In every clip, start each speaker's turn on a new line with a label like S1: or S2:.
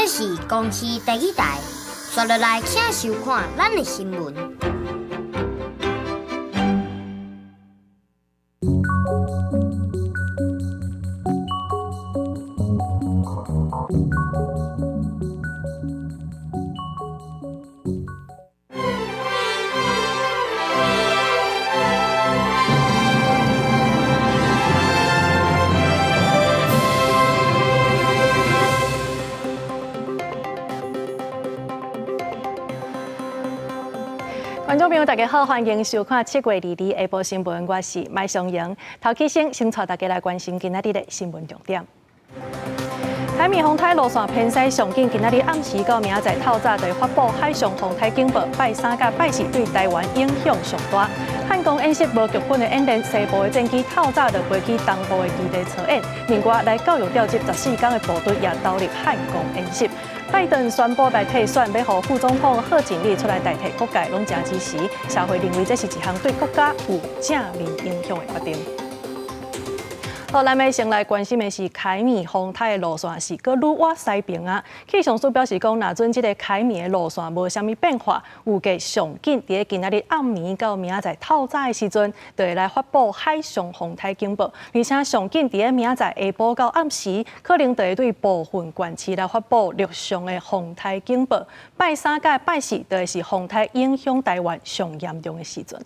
S1: 這是公視第一台，紲落來請收看咱的新聞。
S2: 觀眾朋友，大家好，歡迎收看7月22日下晡新聞，我是麥松瑩。頭起先，先帶大家來關心今仔日的新聞重點。海面風颱路線偏西上緊，今仔日暗時到明仔載透早就會發布海上風颱警報，拜三佮拜四對台灣影響上大。漢光演習無劇本的演練，西部的戰機透早就飛去東部的基地操演。另外，來教育調集14天的部隊也投入漢光演習。拜登宣布來退選，欲予副總統賀錦麗出來代替國界攏誠支持。社會認為這是一項對國家有正面影響的決定。好，咱欲先來關心的是凱米風颱的路線是閣愈倚西爿啊。氣象署表示講，若準這个凱米的路線無啥物變化，預計上緊佇咧今仔日暗暝到明仔載透早的時陣，就會來發布海上風颱警報。而且上緊佇咧明仔載下晡到暗時，可能就會對部分縣市來發布陸上的風颱警報。拜三佮拜四，就會是風颱影響台灣上嚴重的時陣。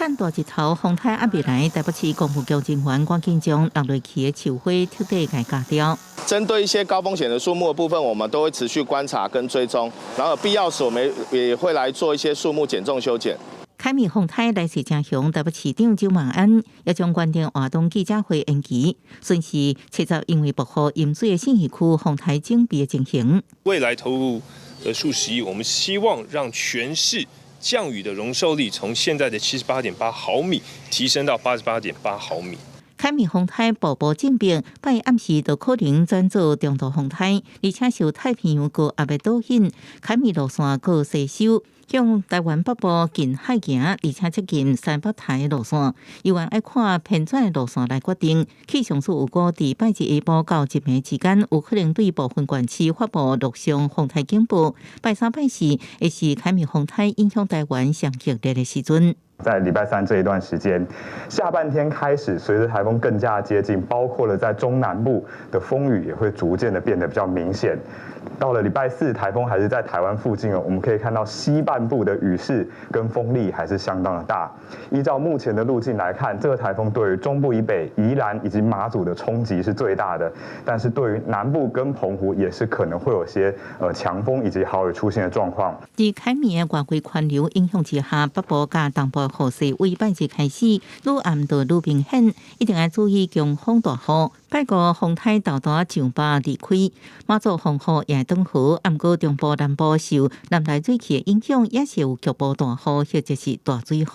S3: 趁大日頭，風颱猶未來，台北市公務局人員趕緊將落落去的樹花徹底共鉸掉。
S4: 針對一些高風險的樹木的部分，我們都會持續觀察跟追蹤，然後必要時我們也會來做一些樹木減重修剪。
S3: 凱米風颱來勢誠強，台北市長周孟安也將原定活動記者會延期，順勢切實因為暴雨淹水的信義區風颱準備的情形。
S5: 未來投入的數十億，我們希望讓全市降雨的容受力從現在的78.8毫米提升到88.8毫米。
S3: 凱米風颱步步進逼，拜暗時就可能轉做中度風颱，而且受太平洋高壓的導引，凱米路線閣西收，向台灣北部近海行，而且接近西北台的路線，猶原愛看偏轉的路線來決定。氣象署預估，佇拜日下晡到一暝之間，有可能對部分縣市發布陸上風颱警報。拜三、拜四會是凱米風颱影響台灣上激烈的時陣。
S6: 在禮拜三這一段時間，下半天開始，隨着颱風更加接近，包括了在中南部的風雨也會逐漸的變得比較明顯。到了禮拜四，颱風還是在台灣附近哦，我們可以看到西半部的雨勢跟風力還是相當的大。依照目前的路徑來看，這個颱風對於中部以北、宜蘭以及馬祖的衝擊是最大的，但是對於南部跟澎湖也是可能會有些強風以及豪雨出現的狀況。
S3: 佇凱米的外圍環流影響之下，北部佮東部雨勢為拜日開始愈暗就愈明顯，一定愛注意強風大雨。拜五風颱豆大上壩離開，馬祖風雨也會轉好，毋過中部南部受南來水氣的影響，也是有局部大雨或者是大水雨。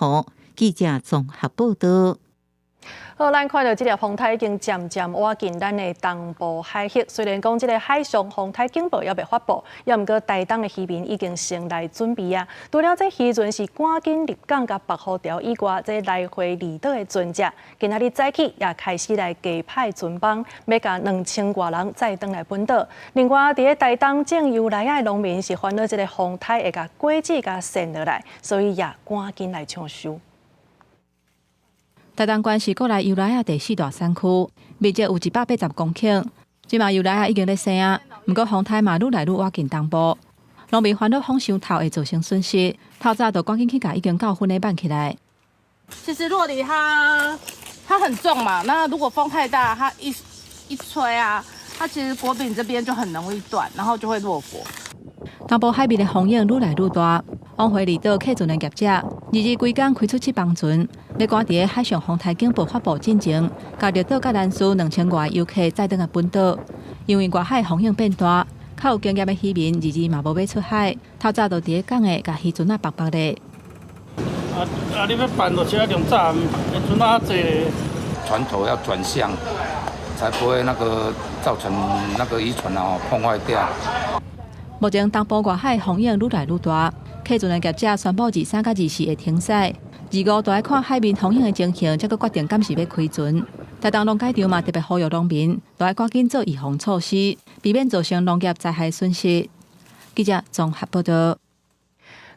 S3: 記者綜合報導。
S2: 好，咱看到這个風颱已經漸漸倚近咱的東部海域。雖然講這个海上風颱警報猶未發布，猶毋過台東的漁民已經先來準備啊。除了這漁船是趕緊入港佮白虎條以外，這來回離島的船隻，今仔日早起也開始來加派船幫，欲共2000外人載轉來本島。另外，佇咧台東種油梨仔的農民是煩惱這个風颱會共果子共鉎落來，所以也趕緊來搶收。
S7: 台東縣是國內油梨仔第四大產區，面積有180公頃。這馬油梨仔已經咧生啊，毋過風颱嘛愈來愈倚近東部，農民煩惱風傷透會造成損失，透早就趕緊去共已經夠粉的挽起來。
S8: 其實酪梨它很重嘛，那如果風太大，它一吹啊，它其實果柄這邊就很容易斷，然後就會落果。
S7: 東部海面的風湧愈來愈大，往回離島客船的業者，日日規工開出七幫船，欲趕佇咧海上風颱警報發布進前，共綠島佮蘭嶼2000外遊客載轉來本島。因為外海風湧變大，較有經驗的漁民日日嘛無欲出海，透早就佇咧港的共漁船仔縛縛咧。
S9: 啊！你欲辦就是愛用早，船仔較濟。
S10: 船頭要轉向，才不會那個造成那個漁船啊碰壞掉。
S7: 目前東部外海風湧愈來愈大，客船的業者宣布23佮24會停駛，25就愛看海面風湧的情形，才閣決定敢是欲開船。台東農改場嘛特別呼籲農民，都愛趕緊做預防措施，避免造成農業災害損失。記者綜合報道。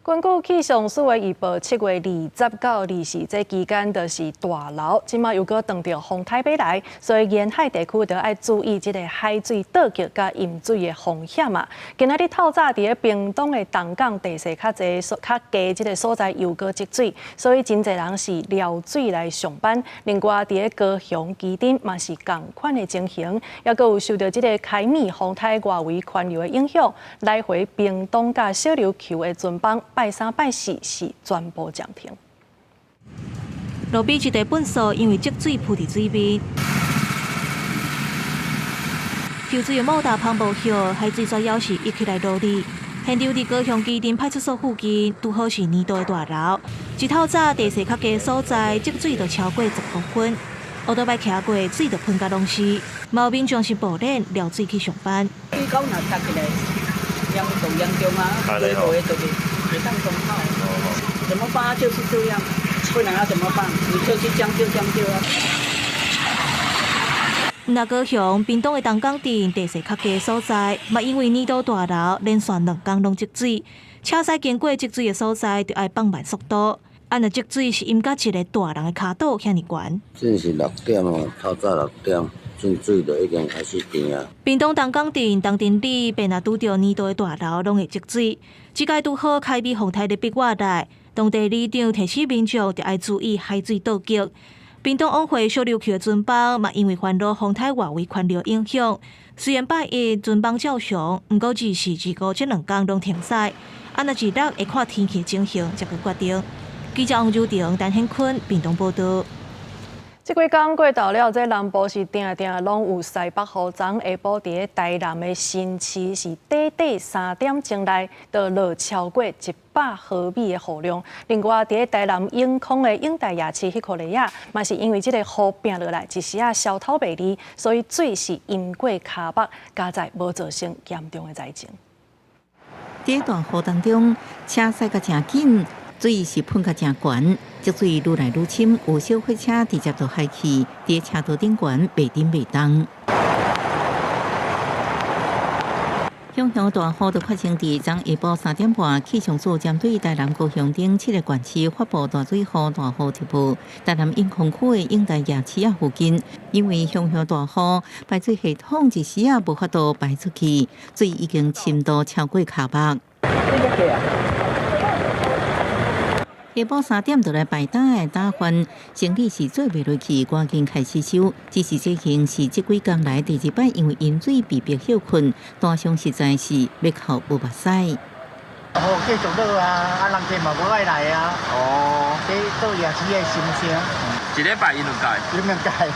S2: 根據氣象署的預報，7月20到24這期間就是大流，這馬又閣撞著風颱欲來，所以沿海地區就愛注意這个海水倒激佮淹水的風險啊。今仔日透早佇咧屏東的東港地勢較濟、較低這个所在又閣積水，所以真濟人是撩水來上班。另外，佇咧高雄旗津嘛是仝款的情形，猶閣有受著這个凱米風颱外圍環流的影響，來回屏東佮小琉球的船班，拜三、拜四是全部暫停。
S11: 路邊一塊糞掃因為積水浮佇水面，抽水的莫達芳無歇，海水主要是溢起來落裡。現場佇高雄旗津派出所附近，拄好是年度的大流。一透早地勢較低所在，積水就超過10公分，烏多擺騎過，水就噴甲攏是。嘛有民眾是步練撩水去上班。
S12: 水溝若塞起來，嚴重嚴重啊，水無的就是會當沖泡。怎麼辦？就是這樣，不然要怎麼辦？你就去將就將就啊。
S11: 若高雄屏東的東港鎮地勢較低所在，嘛因為年度大流，連續兩工攏積水，車駛經過積水的所在，就愛放慢速度。啊，若積水是淹甲一个大人的跤肚遐爾懸。
S13: 真是6點哦，透早6點，進水就已經開始甜啊。
S11: 屏東東港鎮東鎮里，便若拄著年度的大流，攏會積水。這擺拄好凱米風颱咧逼過來，當地里長提醒民眾，著愛注意海水倒激。屏東往回小琉球的船班嘛，因為環路風颱外圍環流影響，雖然拜一船班照常，毋過24、25這兩工攏停駛。啊，若二六會看天氣情形，才去決定。記者王如婷、陳顯坤，屏東報道。
S2: 這幾工過頭了，這南部是定定攏有西北雨，昨下晡佇咧台南的新市是短短3點鐘內就落超過100毫米的雨量。另外，佇咧台南永康的永大夜市彼箍犁仔，嘛是因為這个雨拚落來，一時仔消透袂離，所以水是淹過跤目，佳哉無造成嚴重的災情。
S3: 佇大雨當中，車駛甲誠緊，水是噴甲誠懸，積水愈來愈深，有小貨車直接就海去，佇車道頂懸袂振袂動。洶洶大雨就發生佇昨下晡3點半，氣象署針對台南高雄等7个縣市發布大水雨、大雨特報。台南永康區的永大夜市仔附近，因為洶洶大雨，排水系統一時仔無法度排出去，水已經深度超過跤目。下晡3點就來擺擔的打飯，生理是做袂落去，趕緊開始收。只是這間是這幾工來第二擺，因為淹水被迫歇睏，大傷實在是欲哭無目屎。
S14: 雨繼續落啊，啊人客嘛無愛來啊。哦。這做夜市的心聲。
S15: 一禮拜淹兩擺。
S14: 淹兩擺。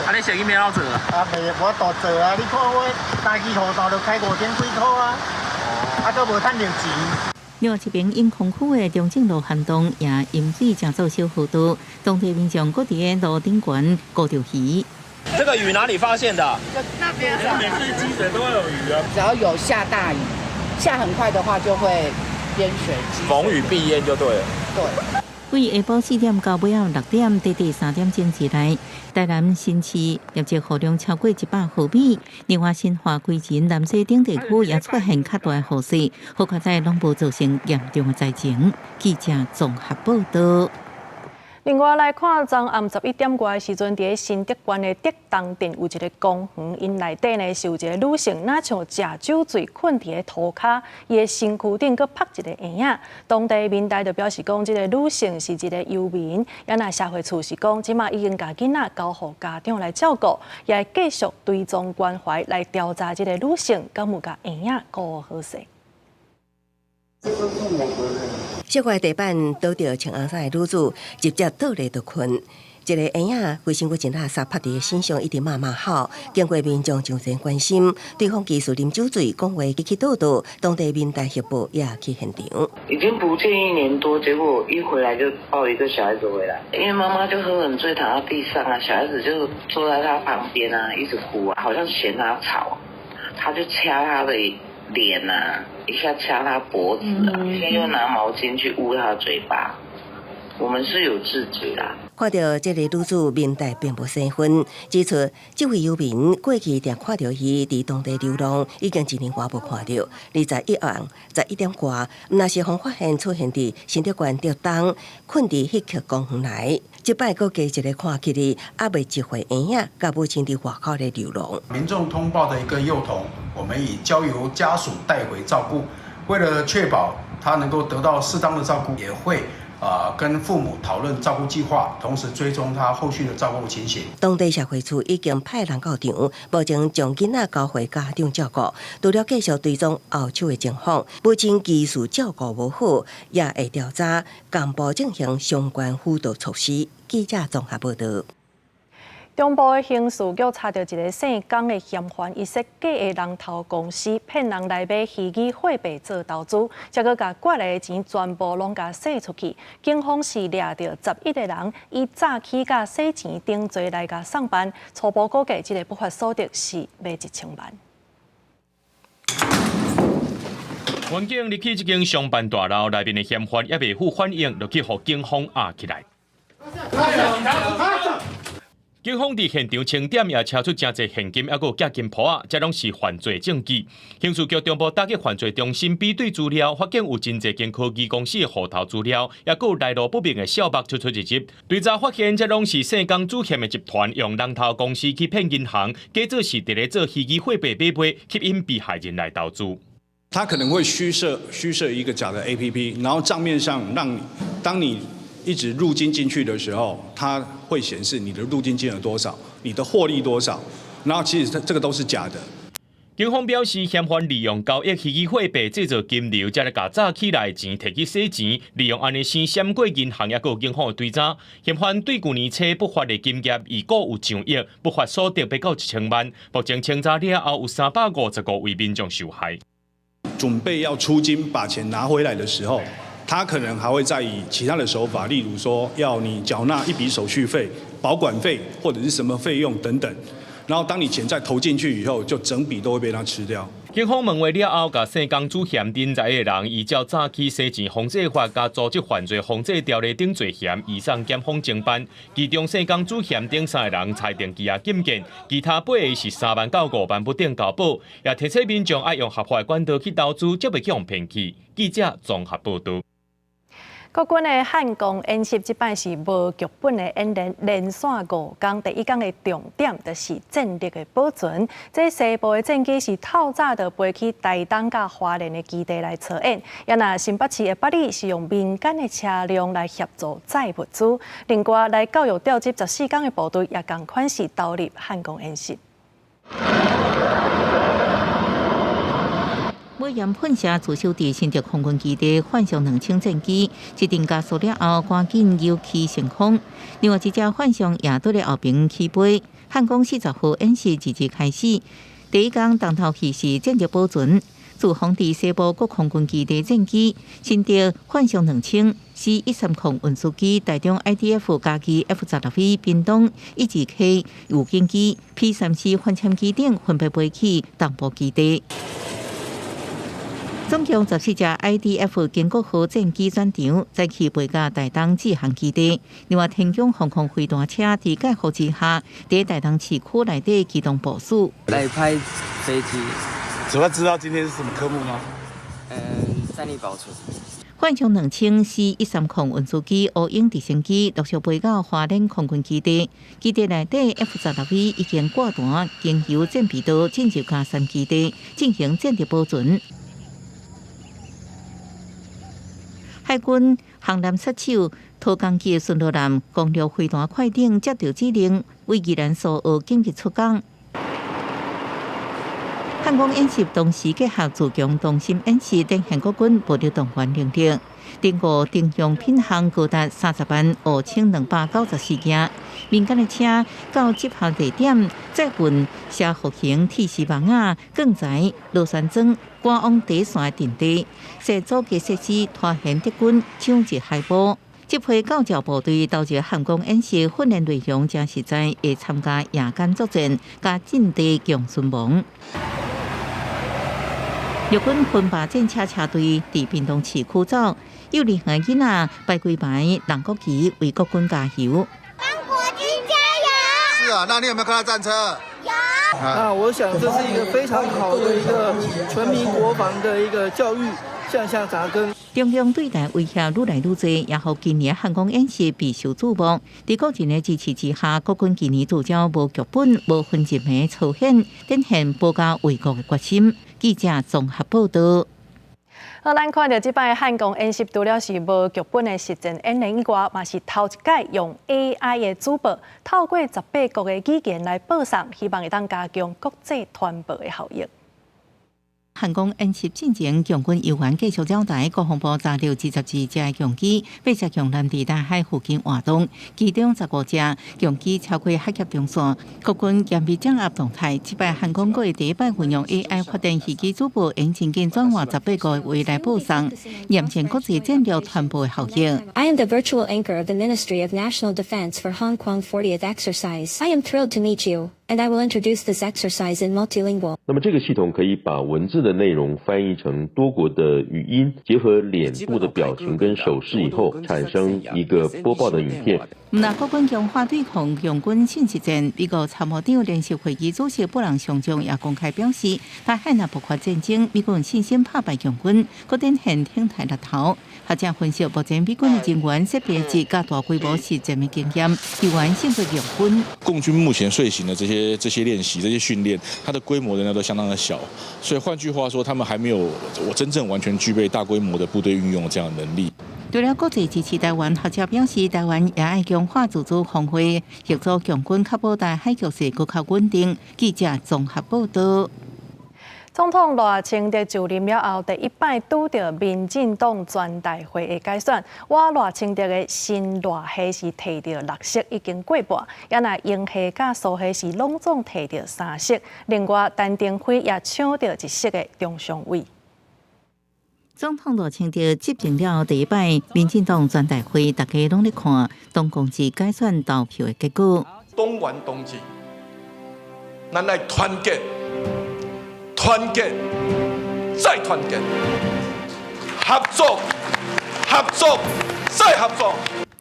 S15: 啊，你生意欲按怎做？
S14: 啊，袂無法度做啊！你看我早起雨大就開5點幾箍啊。哦。啊，閣無趁著錢。
S3: 另外一邊永康區的中正路涵洞也淹水，成做小河道，當地民眾閣佇咧路頂懸捕著魚。
S15: 這個魚哪裡發現的？
S8: 那邊。
S9: 每次積水都會有魚啊。
S12: 只要有下大雨，下很快的話就會淹水。
S15: 逢雨必淹就對了。
S12: 對。
S3: 對下晡4點到尾仔6點，短短3點鐘之內，台南新市累積雨量超過100毫米。另外，新化、歸仁、南勢等地區也出現較大雨勢，好佳哉攏無造成嚴重的災情。記者綜合報道。
S2: 另外來看，昨暗11點外的時陣，佇咧新竹縣的竹東鎮有一个公園，𪜶內底呢是有一个女性，若像食酒醉睏佇咧塗跤，伊的身軀頂閣曝一个嬰仔。當地民代就表示講，這个女性是一个遊民，也若社會處是講，這馬已經共囡仔交予家長來照顧，也會繼續追蹤關懷來調查這个女性敢有共嬰仔顧好勢。
S16: 小塊地板倒著穿紅衫的女子，直接倒咧就睏。一个嬰仔規身軀真垃圾，曝佇身上，一直罵罵吼。經過民眾上前關心，對方其實啉酒醉，講話去去倒倒，當地民代協報也去現場。
S17: 已經不見一年多，結果一回來就抱一個小孩子回來，因為媽媽就喝很醉，躺在地上啊，小孩子就坐在他旁邊啊，一直哭啊，好像嫌他吵，他就掐他的臉啊，一下掐他脖子啊，一下又拿毛巾去捂他嘴巴。我們是有制止啦。
S16: 看著這个女子面帶並無生分，指出這位遊民過去定看著伊佇當地流浪，已經一年外無看著。21號11點外，毋若是予發現出現佇新竹縣竹東，睏佇彼克公園內。這擺閣加一个看起來猶未一歲嬰仔，佮母親佇外口咧流浪。
S18: 民眾通報的一個幼童，我們已交由家屬帶回照顧。為了確保他能夠得到適當的照顧，也會跟父母討論照顧計劃，同時追蹤他後續的照顧情形。
S16: 當地社會處已經派人到場，目前將囡仔交回家長照顧。除了繼續追蹤後手的情況，母親技術照顧無好，也會調查幹部進行相關輔導措施。記者綜合報道。
S2: 中部的刑事局查著一个姓江的嫌犯，伊設假的人頭公司騙人來買虛擬貨幣做投資，才閣共割來的錢全部攏共洗出去。警方是掠著11个人，以詐欺佮洗錢等罪來共送辦。初步估計，這个不法所得是欲1000萬。
S19: 員警入去這間商辦大樓內面的嫌犯猶未赴反應，就去予警方押起來。警方佇現場清點，也查出誠濟現金，猶閣有寄金鋪仔，這攏是犯罪證據。刑事局中部打擊犯罪中心比對資料，發現有真濟間科技公司的戶頭資料，猶閣有來路不明的小目出出入入。追查發現，這攏是姓江主嫌的集團用人頭公司去騙銀行，假做是佇咧做虛擬貨幣買賣，吸引被害人來投資。
S20: 他可能會虛設一個假的 APP，然後帳面上讓當你一直入金進去的時候，它會顯示你的入金金額多少，你的獲利多少，然後其實這個都是假的。
S19: 警方表示，嫌犯利用交易虛擬貨幣製造金流，才來共詐起來的錢提去洗錢，利用按呢先閃過銀行，猶閣有警方的追查。嫌犯對舊年初不法的金額預估有上億，不法所得欲到1000萬。目前清查了後，有355位民眾受害。
S20: 準備要出金把錢拿回來的時候，他可能還會再以其他的手法，例如說要你繳納一筆手續費、保管費或者是什麼費用等等。然後當你錢再投進去以後，就整筆都會被他吃掉。
S19: 警方問話了後，共姓江主嫌等11个人依照詐欺洗錢防制法佮組織犯罪防制條例等罪嫌，移送檢方偵辦。其中姓江主嫌等3个人裁定羈押禁見，其他8个是3萬到5萬不等交保。也提醒民眾愛用合法的管道去投資，才袂去予騙去。記者綜合報導。
S2: 國軍的漢光演習，這擺是無劇本的演練，連續5工。第一工的重點就是戰力的保存。這西部的戰機是透早就飛去台東佮花蓮的基地來操演，也若新北市的八里是用民間的車輛來協助載物資。另外，來教育調集14工的部隊也仝款是投入漢光演習。
S3: 尾焰噴射駐守佇新竹空軍基地幻象2000戰機，一陣加速了後，趕緊遊去升空。另外一隻幻象也佇咧後爿起飛。漢光40號演習正式開始，第一工重頭戲是戰力保存。駐防佇西部各空軍基地戰機，新竹幻象2000 C-130運輸機、台中 IDF 加機 F-16V、屏東E-2K 預警機、P-3C 反潛機等分別飛去東部基地。總共14架 IDF 經國號戰機轉場，再去飛到台東志航基地。另外，天宮防空飛彈車佇蓋護之下，佇台東市區內底機動部署。
S21: 來拍飛機。
S22: 主要知道今天是什麼科目嗎？
S21: 戰力保存。
S3: 幻象2000 C-130運輸機、烏鷹直升機陸續飛到花蓮空軍基地，基地內底 F-16V 已經掛彈，經由戰備道進入佳山基地進行戰力保存。海軍航艦殺手、拖鋼機巡邏艦、攻略飛彈快艇接到指令，為宜蘭蘇澳緊急出港。漢光演習同時結合自強同心演習，展現國軍武力動員能力。頂五定用品項高達305,294件，民間的車到集合地點載運斜弧形鐵絲網仔、鋼材、螺旋樁，趕往第一線陣地，設阻隔設施，拖行敵軍搶入海埔。這批教召部隊投入漢光演習訓練內容誠實在，會參加夜間作戰，佮陣地強巡防。陸軍分罷戰車車隊佇屏東市區走，幼兒園囡仔擺幾排人國旗為國軍加油。
S1: 啊，那你有沒有看到戰車？
S4: 有。那我想這是一個非常好的一個全民國防的一個教育，向下扎根。
S3: 中共對台威脅愈來愈濟，也予今年漢光演習備受矚目。佇國人的支持之下，國軍今年聚焦無劇本、無分陣的操演，展現保家衛國的決心。記者綜合報道。
S2: 好，咱看著這擺漢光演習，除了是無劇本的實戰演練以外，嘛是頭一擺用 AI 的主播，透過18國的語言來播送，希望會當加強國際傳播的效益。
S3: 漢光演習進前，共軍猶原繼續擾台，國防部查著22隻共機，八隻共艦佇台海附近活動，其中15隻共機超過海峽中線。國軍嚴密掌握動態，這擺漢光閣會第一擺運用 AI 發電飛機主播，用情景轉換18個話來播送，驗證國際戰略傳播的效應。
S23: I am the virtual anchor of the Ministry of National Defense for Hong Kong 40th exercise. I am thrilled to meet you, and I will introduce this exercise in multilingual.
S24: 那麼這個系統可以把文字的內容翻譯成多國的語音，結合臉部的表情跟手勢以後，產生一個播報的影片。
S3: 毋但國軍強化對抗共軍信息戰，美國參謀長聯席會議主席布朗上將也公開表示，台海若爆發戰爭，美軍信心拍敗共軍，閣展現挺台力頭。學者分析，目前美軍的人員設備及大規模實戰的經驗，猶原勝過共軍。
S25: 共軍目前遂行的這些練習、這些訓練，它的規模仍然都相當的小，所以換句話說，他們還沒有我真正完全具備大規模的部隊運用這樣的能力。
S3: 除了國際支持台灣，學者表示，台灣也愛強化自主防衛，協助共軍確保台海局勢閣較穩定。記者綜合報道。
S2: 總統賴清德就任了後，第一擺拄著民進黨全代會的改選，倚賴清德的新賴系是提著六席，已經過半；也若英系佮蘇系是攏總提著三席，另外陳亭妃也搶著一席的中常委。
S3: 總統賴清德執政了第一擺，民進黨全代會，大家攏咧看黨公職改選投票的結果。
S26: 黨員同志，咱來團結。團結，再團結，合作，合作，再合作。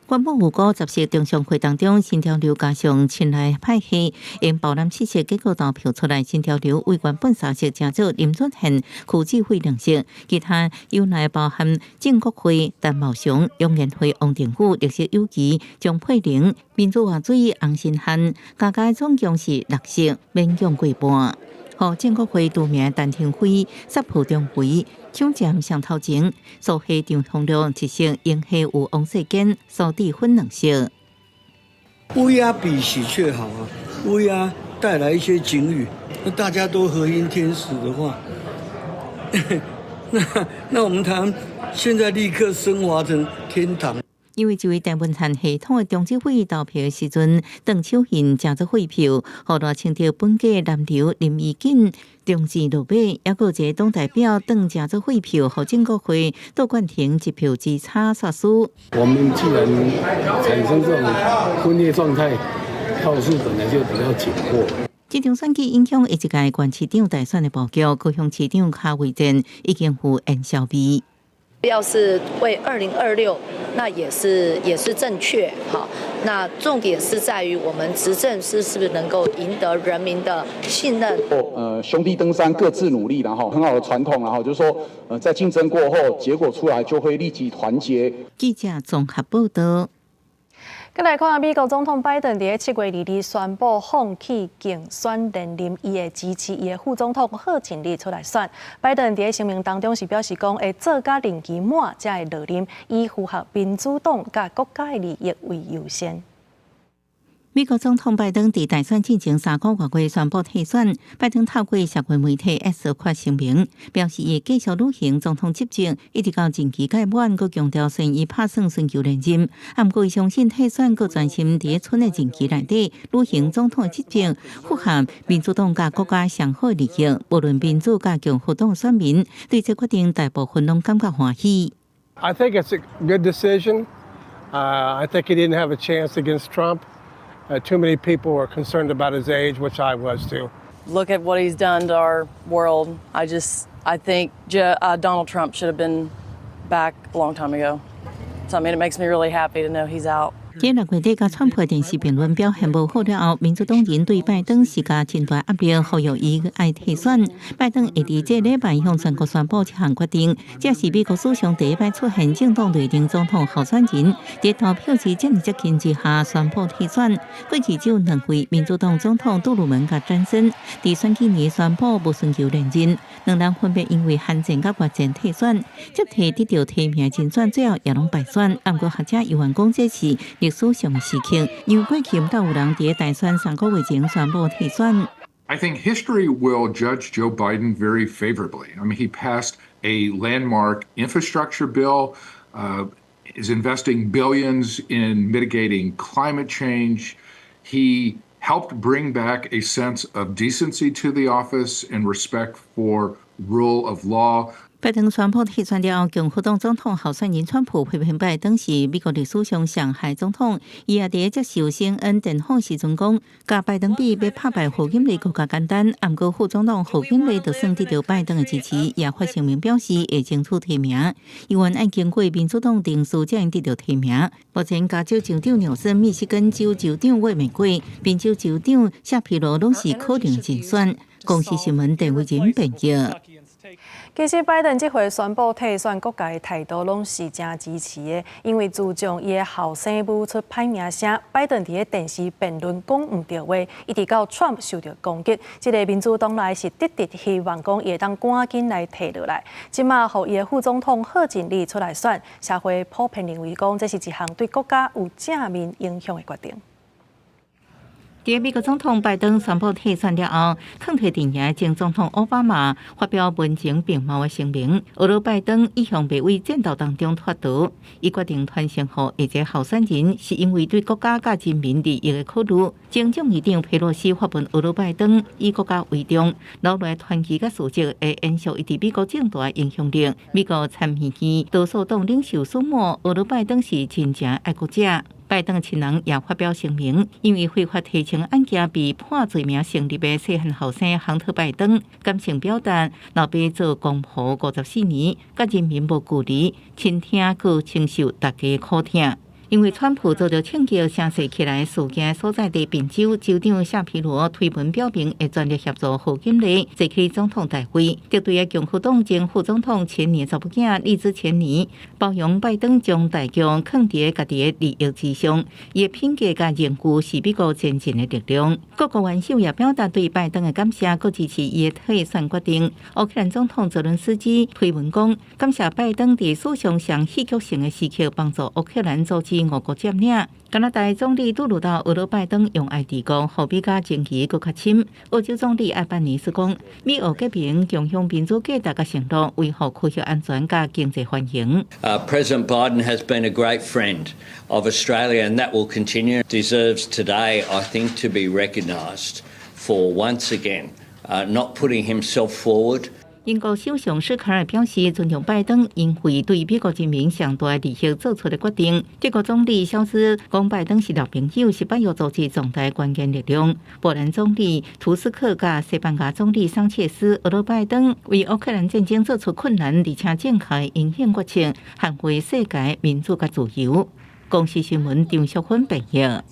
S3: 原本預估10席中常會當中，新潮流加上親賴派系，𪜶包攬七席，結果投票出來，新潮流為原本三席成做林俊憲、柯志慧兩席，其他有來包含正國會陳茂祥、楊賢輝、王定宇、綠色友誼張佩玲、民主活水洪申翰，加加總共是六席，勉強過半。予正國會除名陳亭妃、殺破中回，搶佔上頭前，蘇系張宏良一席，英系有王世堅、蘇智芬兩席。
S27: 烏鴉比喜鵲好啊，烏鴉帶來一些警語，那大家都和音天使的話，那我們台灣現在立刻升華成天堂。
S3: 因為這位鄭文燦系統的中執會投票的時陣，鄧秋雲成做廢票，予賴清德本家南投林宜瑾中箭落馬，抑閣有一個黨代表鄧成做廢票，予正國會杜冠廷一票之差煞輸。
S28: 我們既然產生這種分裂狀態，票數本來就比較緊迫。
S3: 這場選舉影響下一屆縣市長大選的布局，高雄市長柯文哲已經有煙消味。
S29: 要是為2026，那也是正確，好。那重點是在於我們執政是不是能夠贏得人民的信任？
S30: 兄弟登山各自努力，然後很好的傳統，然後就是說，在競爭過後，結果出來就會立即團結。
S3: 記者綜合報道。
S2: 閣來看美國總統拜登佇咧7月22宣布放棄競選連任，伊會支持伊的副總統賀錦麗出來選。拜登佇咧聲明當中是表示講，會做甲任期滿才會落任，以符合民主黨佮國家的利益為優先。
S3: 美國總統拜登佇大選進前3個外月宣布退選。拜登透過社群媒體 X 發聲明，表示伊會繼續履行總統職責，一直到任期屆滿。閣強調，雖然伊拍算尋求連任，啊，毋過伊相信退選閣專心佇咧賰的任期內底履行總統的職責，符合民主黨佮國家上好利益。無論民主佮共和黨選民對這決定，大部分攏感覺歡喜。
S31: I think it's a good decision. I think he didn't have a chance against Trump. Too many people were concerned about his age, which I was too.
S32: Look at what he's done to our world. I think Donald Trump should have been back a long time ago. So, I mean, it makes me really happy to know he's out.
S3: 這六月底佮川普電視辯論表現無好了後，民主黨人對拜登施加真大壓力，呼籲伊愛退選。拜登會佇這禮拜向全國宣布這項決定，這是美國史上第一擺出現政黨內定總統候選人佇投票日這麼接近之下宣布退選。過去只有兩位民主黨總統杜魯門佮詹森佇選舉年宣布無尋求連任，兩人分別因為韓戰佮越戰退選，接替得著提名競選，最後也攏敗選。毋過學者猶原講這是歷史上的時刻，因為過去毋捌有人佇大選三個月前宣布退選。
S1: I think history will judge Joe Biden very favorably. I mean, he passed a landmark infrastructure bill, is investing billions in mitigating climate change. He helped bring back a sense of decency to the office and respect for rule of law.
S3: 拜登宣布退選了後，共和黨總統候選人川普批評拜登是美國歷史上上害總統。伊也佇接受 CNN 電訪時陣講，佮拜登比欲拍敗賀錦麗閣較簡單。毋過副總統賀錦麗就算得著拜登的支持，也發聲明表示會爭取提名。猶原愛經過民主黨程序才會得著提名。目前加州州長紐森、密西根州州長魏美貴、賓州州長夏皮羅攏是可能競選。公視新聞鄧慧仁編譯。
S2: 其實拜登這回宣布退選，各界態度攏是誠支持的，因為自從伊的後生母出歹名聲，拜登佇咧電視辯論講毋著話，一直到川普受著攻擊，這個民主黨內是直直希望講伊會當趕緊來退落來。這馬予伊的副總統賀錦麗出來選，社會普遍認為講這是一項對國家有正面影響的決定。
S3: 佇美國總統拜登宣布退選了後，囥佇陣營前總統奧巴馬發表文情並茂的聲明。呵咾拜登一向袂為戰鬥當中脫逃，伊決定傳承予下一個候選人，是因為對國家佮人民利益的考慮。前眾議長佩洛西發文呵咾拜登以國家為重，留落傳奇佮事蹟會延續伊佇美國政壇影響力。美國參議院多數黨領袖舒默呵咾拜登是真正愛國者。拜登親人也發表聲明，因為非法提呈案件被判罪名成立的細漢後生亨特拜登，感性表達老爸做公僕54年，佮人民無距離，傾聽閣承受大家苦痛。因為川普遭著槍擊聲勢起來事件所在地賓州州長夏皮羅推文表明會全力協助賀錦麗爭取總統大位。敵對的共和黨前副總統前年查某囝利茲錢尼包容拜登將大局囥佇家己的利益之上，伊的品格佮榮譽是美國前進的力量。各國元首也表達對拜登的感謝，閣支持伊的退選決定。烏克蘭總統澤倫斯基推文講，感謝拜登佇史上上戲劇性的時刻幫助烏克蘭阻止俄國佔領。加拿大總理杜魯道呵咾拜登用愛治國，予美加情誼閣較深。澳洲總理艾班尼斯講，美澳結盟共享民主價值佮承諾，維護區域安全佮經濟繁榮。
S5: President Biden has been a great friend of Australia, and that will continue. Deserves today, I think, to be recognised for once again not putting himself forward.
S3: 英國首相施凱爾表示尊重拜登，因為對美國人民上大利益做出的決定。德國總理蕭茲講拜登是老朋友，是北約組織重大關鍵力量。波蘭總理圖斯克佮西班牙總理桑切斯呵咾拜登為烏克蘭戰爭做出困難而且正確的英勇決策，捍衛世界民主佮自由。公視新聞張淑芬編譯。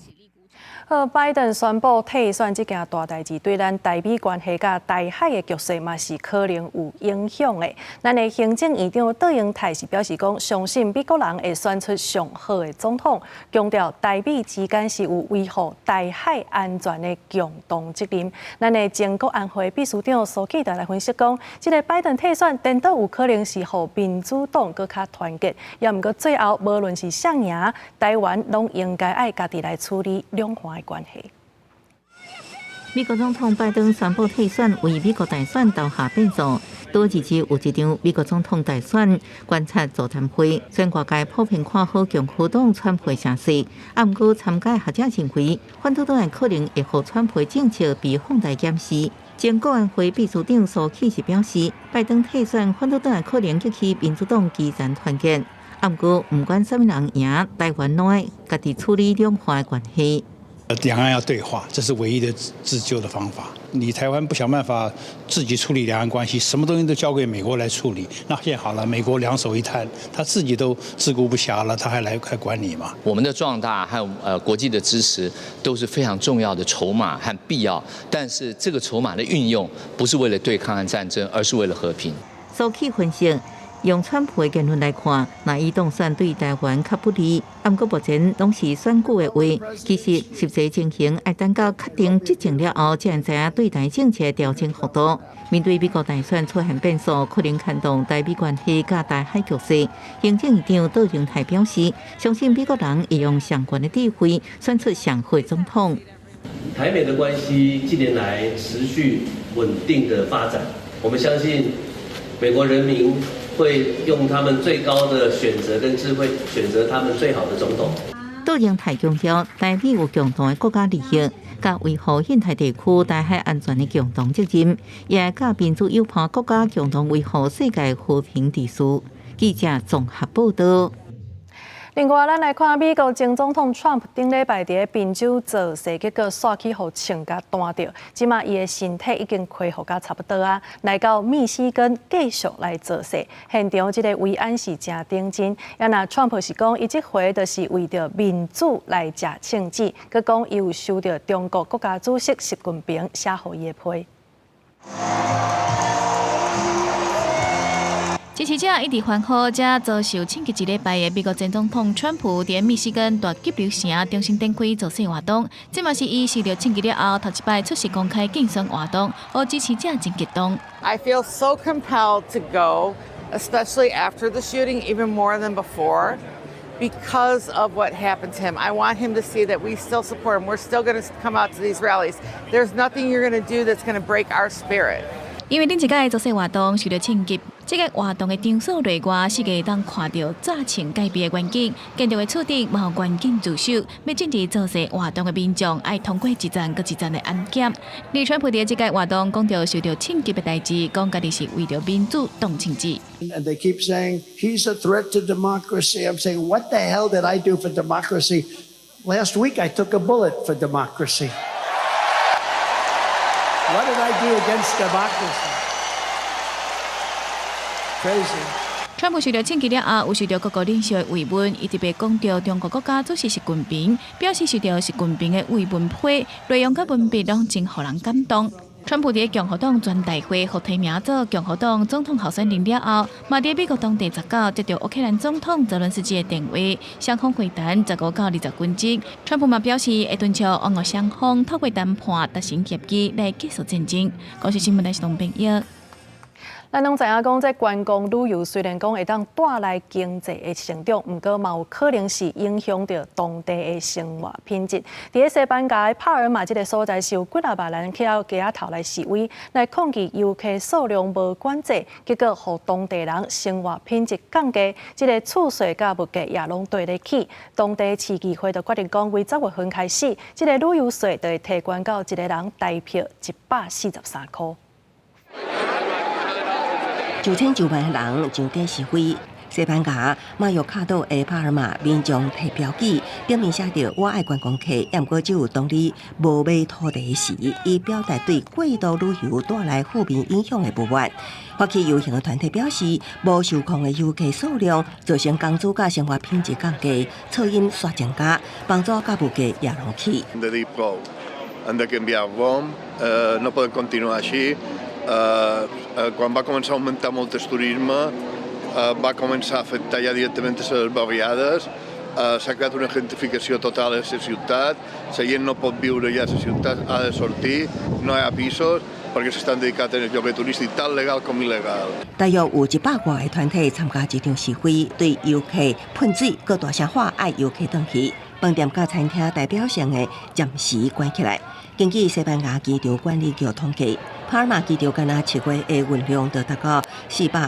S2: 好，拜登宣布退選這件大代誌，對咱台美關係佮台海的局勢嘛是可能有影響的。咱的行政院長卓榮泰是表示講，相信美國人會選出上好的總統，強調台美之間是有維護台海安全的共同責任。咱的前國安會秘書長蘇啟德來分析講，這個拜登退選，顛倒有可能是予民主黨閣較團結，也毋過最後無論是誰贏，台灣攏應該愛家己來處理兩岸的關係。
S3: 美國總統拜登宣布退選，為美國大選投下變數。多日子有一場美國總統大選觀察座談會，雖然外界普遍看好共和黨川普聲勢，毋過參加學者認為，反對黨可能會予川普政策被放大檢視。前國安會秘書長蘇啟智表示，拜登退選，反對黨可能激起民主黨基層團結。毋過，毋管啥物人贏，台灣攏愛家己處理兩岸關係。
S6: 兩岸要對話，這是唯一的自救的方法。你台灣不想辦法自己處理兩岸關係，什麼東西都交給美國來處理。那現在好了，美國兩手一攤，他自己都自顧不暇了，他還來還管你嗎？
S7: 我們的壯大還有國際的支持都是非常重要的籌碼和必要，但是這個籌碼的運用不是為了對抗和戰爭，而是為了和平。
S3: 蘇起分析，用川普的言論來看，若伊當選對台灣較不利，毋過目前攏是選舉的話，其實實際情形愛等到確定執政了後，才會知影對台政策調整幅度。面對美國大選出現變數，可能牽動台美關係佮台海局勢。行政院長杜榮泰表示，相信美國人會用上懸的智慧選出上好的總統。
S8: 台美的關係近年來持續穩定的發展，我們相信美國人民會用他們最高的選擇跟智慧，選擇他們最好的總統。
S3: 杜榮泰強調，台美有共同的國家利益，佮維護印太地區台海安全的共同責任，也佮民主友邦國家共同維護世界和平秩序。記者綜合報道。
S2: 另外，咱來看美國前總統川普頂禮拜佇賓州造勢，結果煞去予槍共彈著，這馬伊的身體已經恢復甲差不多啊，來到密西根繼續來造勢，現場這個維安是誠認真。啊若川普是講，伊這回就是為著民主來食銃子，閣講伊有收著中國國家主席習近平寫予伊的批。
S9: 支持者一直歡呼，這遭受槍擊一禮拜的美國前總統川普，佇密西根大急流城中心展開造勢活動。這嘛是伊受著槍擊了後，頭一擺出席公開競選活動，予支持者真激動。
S10: I feel so compelled to go, especially after the shooting, even more than before, because of what happened to him. I want him to see that we still support him. We're still going to come out to these rallies. There's nothing you're going to do that's going to break our spirit.
S9: 因為頂一擺造勢活動受著槍擊，這个活動的場所內外，四界會當看著炸槍戒備的員警，建築的厝頂嘛有員警駐守，欲進入造勢活動的民眾愛通過一層閣一層的安檢。而川普佇這个活動講著受著槍擊的代誌，講家己是為著民主動槍子。
S11: And they keep saying he's a threat to democracy. I'm saying, what the hell did I do for democracy? Last week I took a bullet for democracy. What did I do against democracy? Crazy.
S9: 川普受著槍擊了後，有受著各國領袖的慰問，伊特別講著中國國家主席習近平，表示受著習近平的慰問批，內容佮文筆攏真予人感動。川普佇共和黨全代會獲提名做共和黨總統候選人了後，嘛佇美國當地19接著烏克蘭總統澤倫斯基的電話，雙方會談15到20分鐘。川普嘛表示會敦促烏俄雙方透過談判達成協議來結束戰爭。公視新聞台是董編譯。
S2: 咱攏知影講，這觀光旅遊雖然講會當帶來經濟的成長，毋過嘛有可能是影響著當地的生活品質。佇咧西班牙的帕爾馬這个所在，是有幾若萬人去到街仔頭來示威，來抗議遊客數量無管制，結果予當地人生活品質降低，這个厝稅佮物價也攏綴咧起。當地市議會就決定講，為十月份開始，這个旅遊稅就會提懸到一个人台票143箍。
S16: 上千上萬人上街示威，西班牙馬約卡島的帕爾馬民眾提標語，頂面寫著“我愛觀光客”，毋過只有當你無買土地時，以表達對過度旅遊帶來負面影響的不滿。發起遊行的團體表示，無受控的遊客數量造成工資佮生活品質降低，噪音煞增加，房租佮物價也攏起。
S12: Hem de dir prou, hem de canviar rumb, no podem continuar així. Quan va començar a augmentar molt el turisme, va començar a afectar ja directament a les barriades, s'ha creat una gentrificació total a la ciutat, la gent no pot viure ja a la ciutat, ha de sortir, no hi ha pisos, perquè s'estan dedicant al lloguer turístic tant legal com il·legal.
S16: 大約有100外个團體參加這場示威，對遊客噴水，閣大聲喊愛遊客轉去。飯店佮餐廳代表性的暫時關起來。根據西班牙機場管理局統計，帕爾馬機場干焦7月的運量就達到430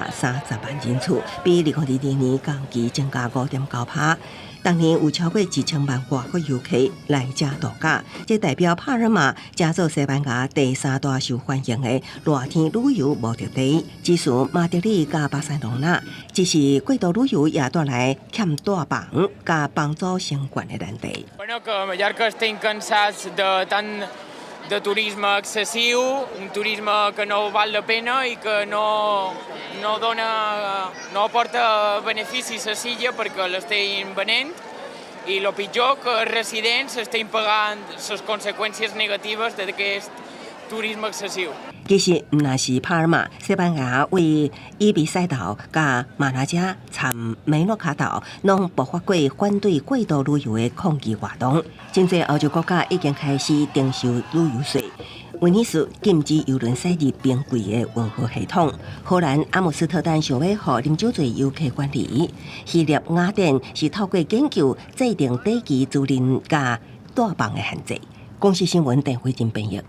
S16: 萬人次，比2022年同期增加5.9趴。當年有超過1000萬外國遊客來遮度假，這代表帕爾馬成做西班牙第三大受歡迎的熱天旅遊目的地，只輸馬德里佮巴塞隆納。只是過度旅遊也帶來欠帶房佮房租升懸的難題。
S4: Bueno, que Mallorca estem cansats de tant de turisme excessiu, un turisme que no val la pena i que no dona, no aporta beneficis a s'illa perquè l'estem venent i el pitjor, que els residents estem pagant les conseqüències negatives d'aquest turisme excessiu.
S16: 其實毋但是帕爾馬，西班牙位伊比薩島佮馬拉加參梅諾卡島，攏爆發過反對過度旅遊的抗議活動。真濟歐洲國家已經開始徵收旅遊稅。威尼斯禁止郵輪駛入冰櫃的運河系統。荷蘭阿姆斯特丹想欲予啉酒醉遊客管理。希臘雅典是透過研究制定短期租賃佮帶房的限制。公視新聞鄧慧珍編譯。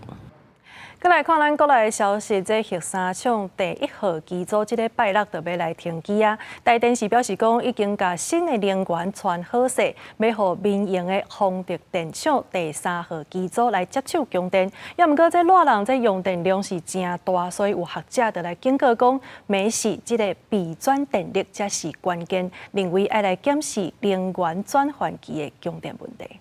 S2: 閣來看咱國內的消息，這核三廠第一號機組這禮拜六就欲來停機啊。台電是表示講，已經共新的能源傳好勢，欲予民營的風德電廠第三號機組來接手供電。也毋過這熱人這用電量是誠大，所以有學者就來警告講，免死這个備轉電力才是關鍵，認為愛來檢視能源轉換期的供電問題。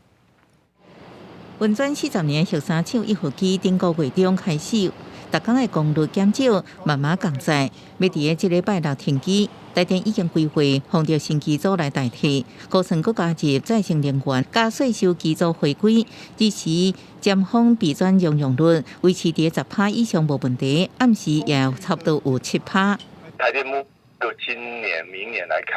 S3: 運轉40年核三廠一號機頂個月中開始，逐工的功率減少，慢慢降載，欲佇這禮拜六停機。台電已經規劃風德新機組來代替，高層閣加入再生能源，佮稅收機組回歸，支持尖峰備轉容用率維持佇10趴以上無問題，暗時也差不多有7趴。
S13: 台電目就今年、明年來看，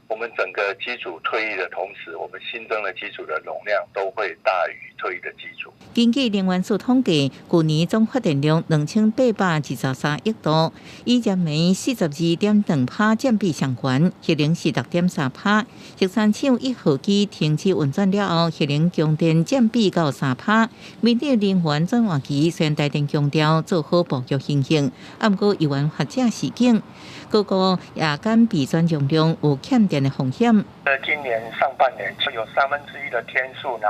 S13: 我們整個機組退役的同時，我們新增的機組的容量都會大於退役的機組。
S3: 根據能源署統計，舊年總發電量2823億度，以燃煤42.2趴佔比上懸，核能是6.3趴。核三廠一號機停止運轉了後，核能供電佔比到3趴。面對能源轉換期，雖然台電強調做好布局形勢，毋過有關學者示警，各個夜間備轉容量有欠電的風險。
S14: 今年上半年就有1/3的天數呢，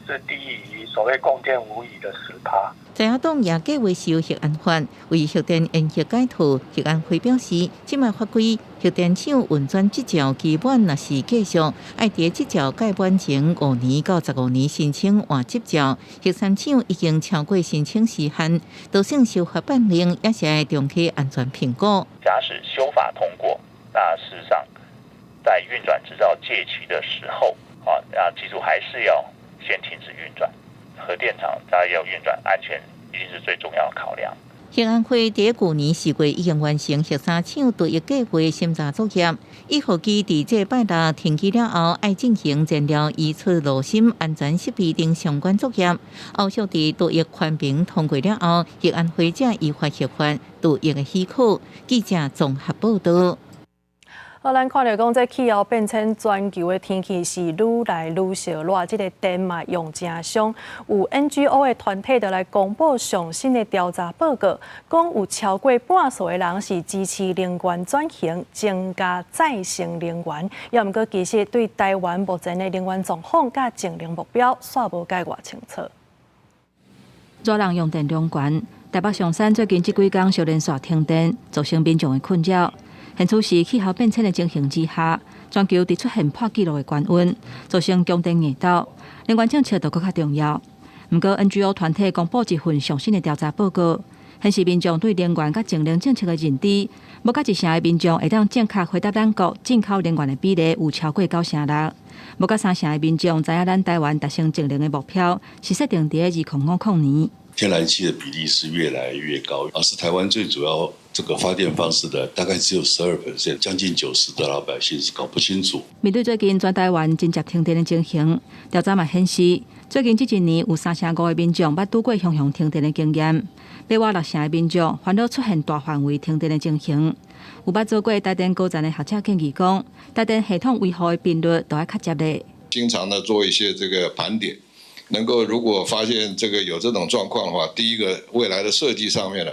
S14: 是低於所謂供電無虞的10趴。
S3: 在野黨也計劃修核安法，為核電延續改套。核安會表示，這擺法規核電廠運轉執照期滿若是繼續，愛佇執照屆滿前5年到15年申請換執照。核三廠已經超過申請時限，就算修法辦令，也是愛重啟安全評估。
S15: 假使修法通過，那事實上在運轉執照屆期的時候，啊，那機組還是要先停止運轉。核電廠它要運轉安全，一定是最重要的考量。
S3: 核安會佇舊年4月已經完成核三廠退役計劃審查作業，一號機佇這拜六停機了後，愛進行燃料移出爐心安全設備等相關作業。後續佇獨役環評通過了後，核安會才依法核發退役的許可。記者綜合報道。
S2: 好，咱看著講，這氣候變遷，全球的天氣是愈來愈燒熱，這个電嘛用誠傷。有 NGO 的團體就來公布上新的調查報告，講有超過半數的人是支持能源轉型，增加再生能源。也毋過，其實對台灣目前的能源狀況佮淨零目標，煞無蓋偌清楚。
S9: 熱人用電量懸，台北松山最近這幾工小連續停電，造成民眾的困擾。現此時氣候變遷的情形之下，全球佇出現破紀錄的高溫，造成供電硬鬥，能源政策就閣較重要。毋過 NGO 團體公布一份上新的調查報告，顯示民眾對能源佮淨零政策的認知，無甲一成的民眾會當正確回答咱國進口能源的比例有超過96%，無甲三成的民眾知影咱台灣達成淨零的目標是設定佇2050年。
S17: 天然氣的比例是越來越高，而是台灣最主要這個發電方式的大概只有12%，將近90的老百姓是搞不清楚。
S9: 面對最近全台灣真濟停電的情形，調查嘛顯示，最近這一年有3成5的民眾捌拄過雄雄停電的經驗，八外六成的民眾煩惱出現大範圍停電的情形。有捌做過台電高層的學者建議講，台電系統維護的頻率都愛較捷咧。
S18: 經常的做一些這個盤點。能夠如果發現這個有這種狀況的話，第一個未來的設計上面呢，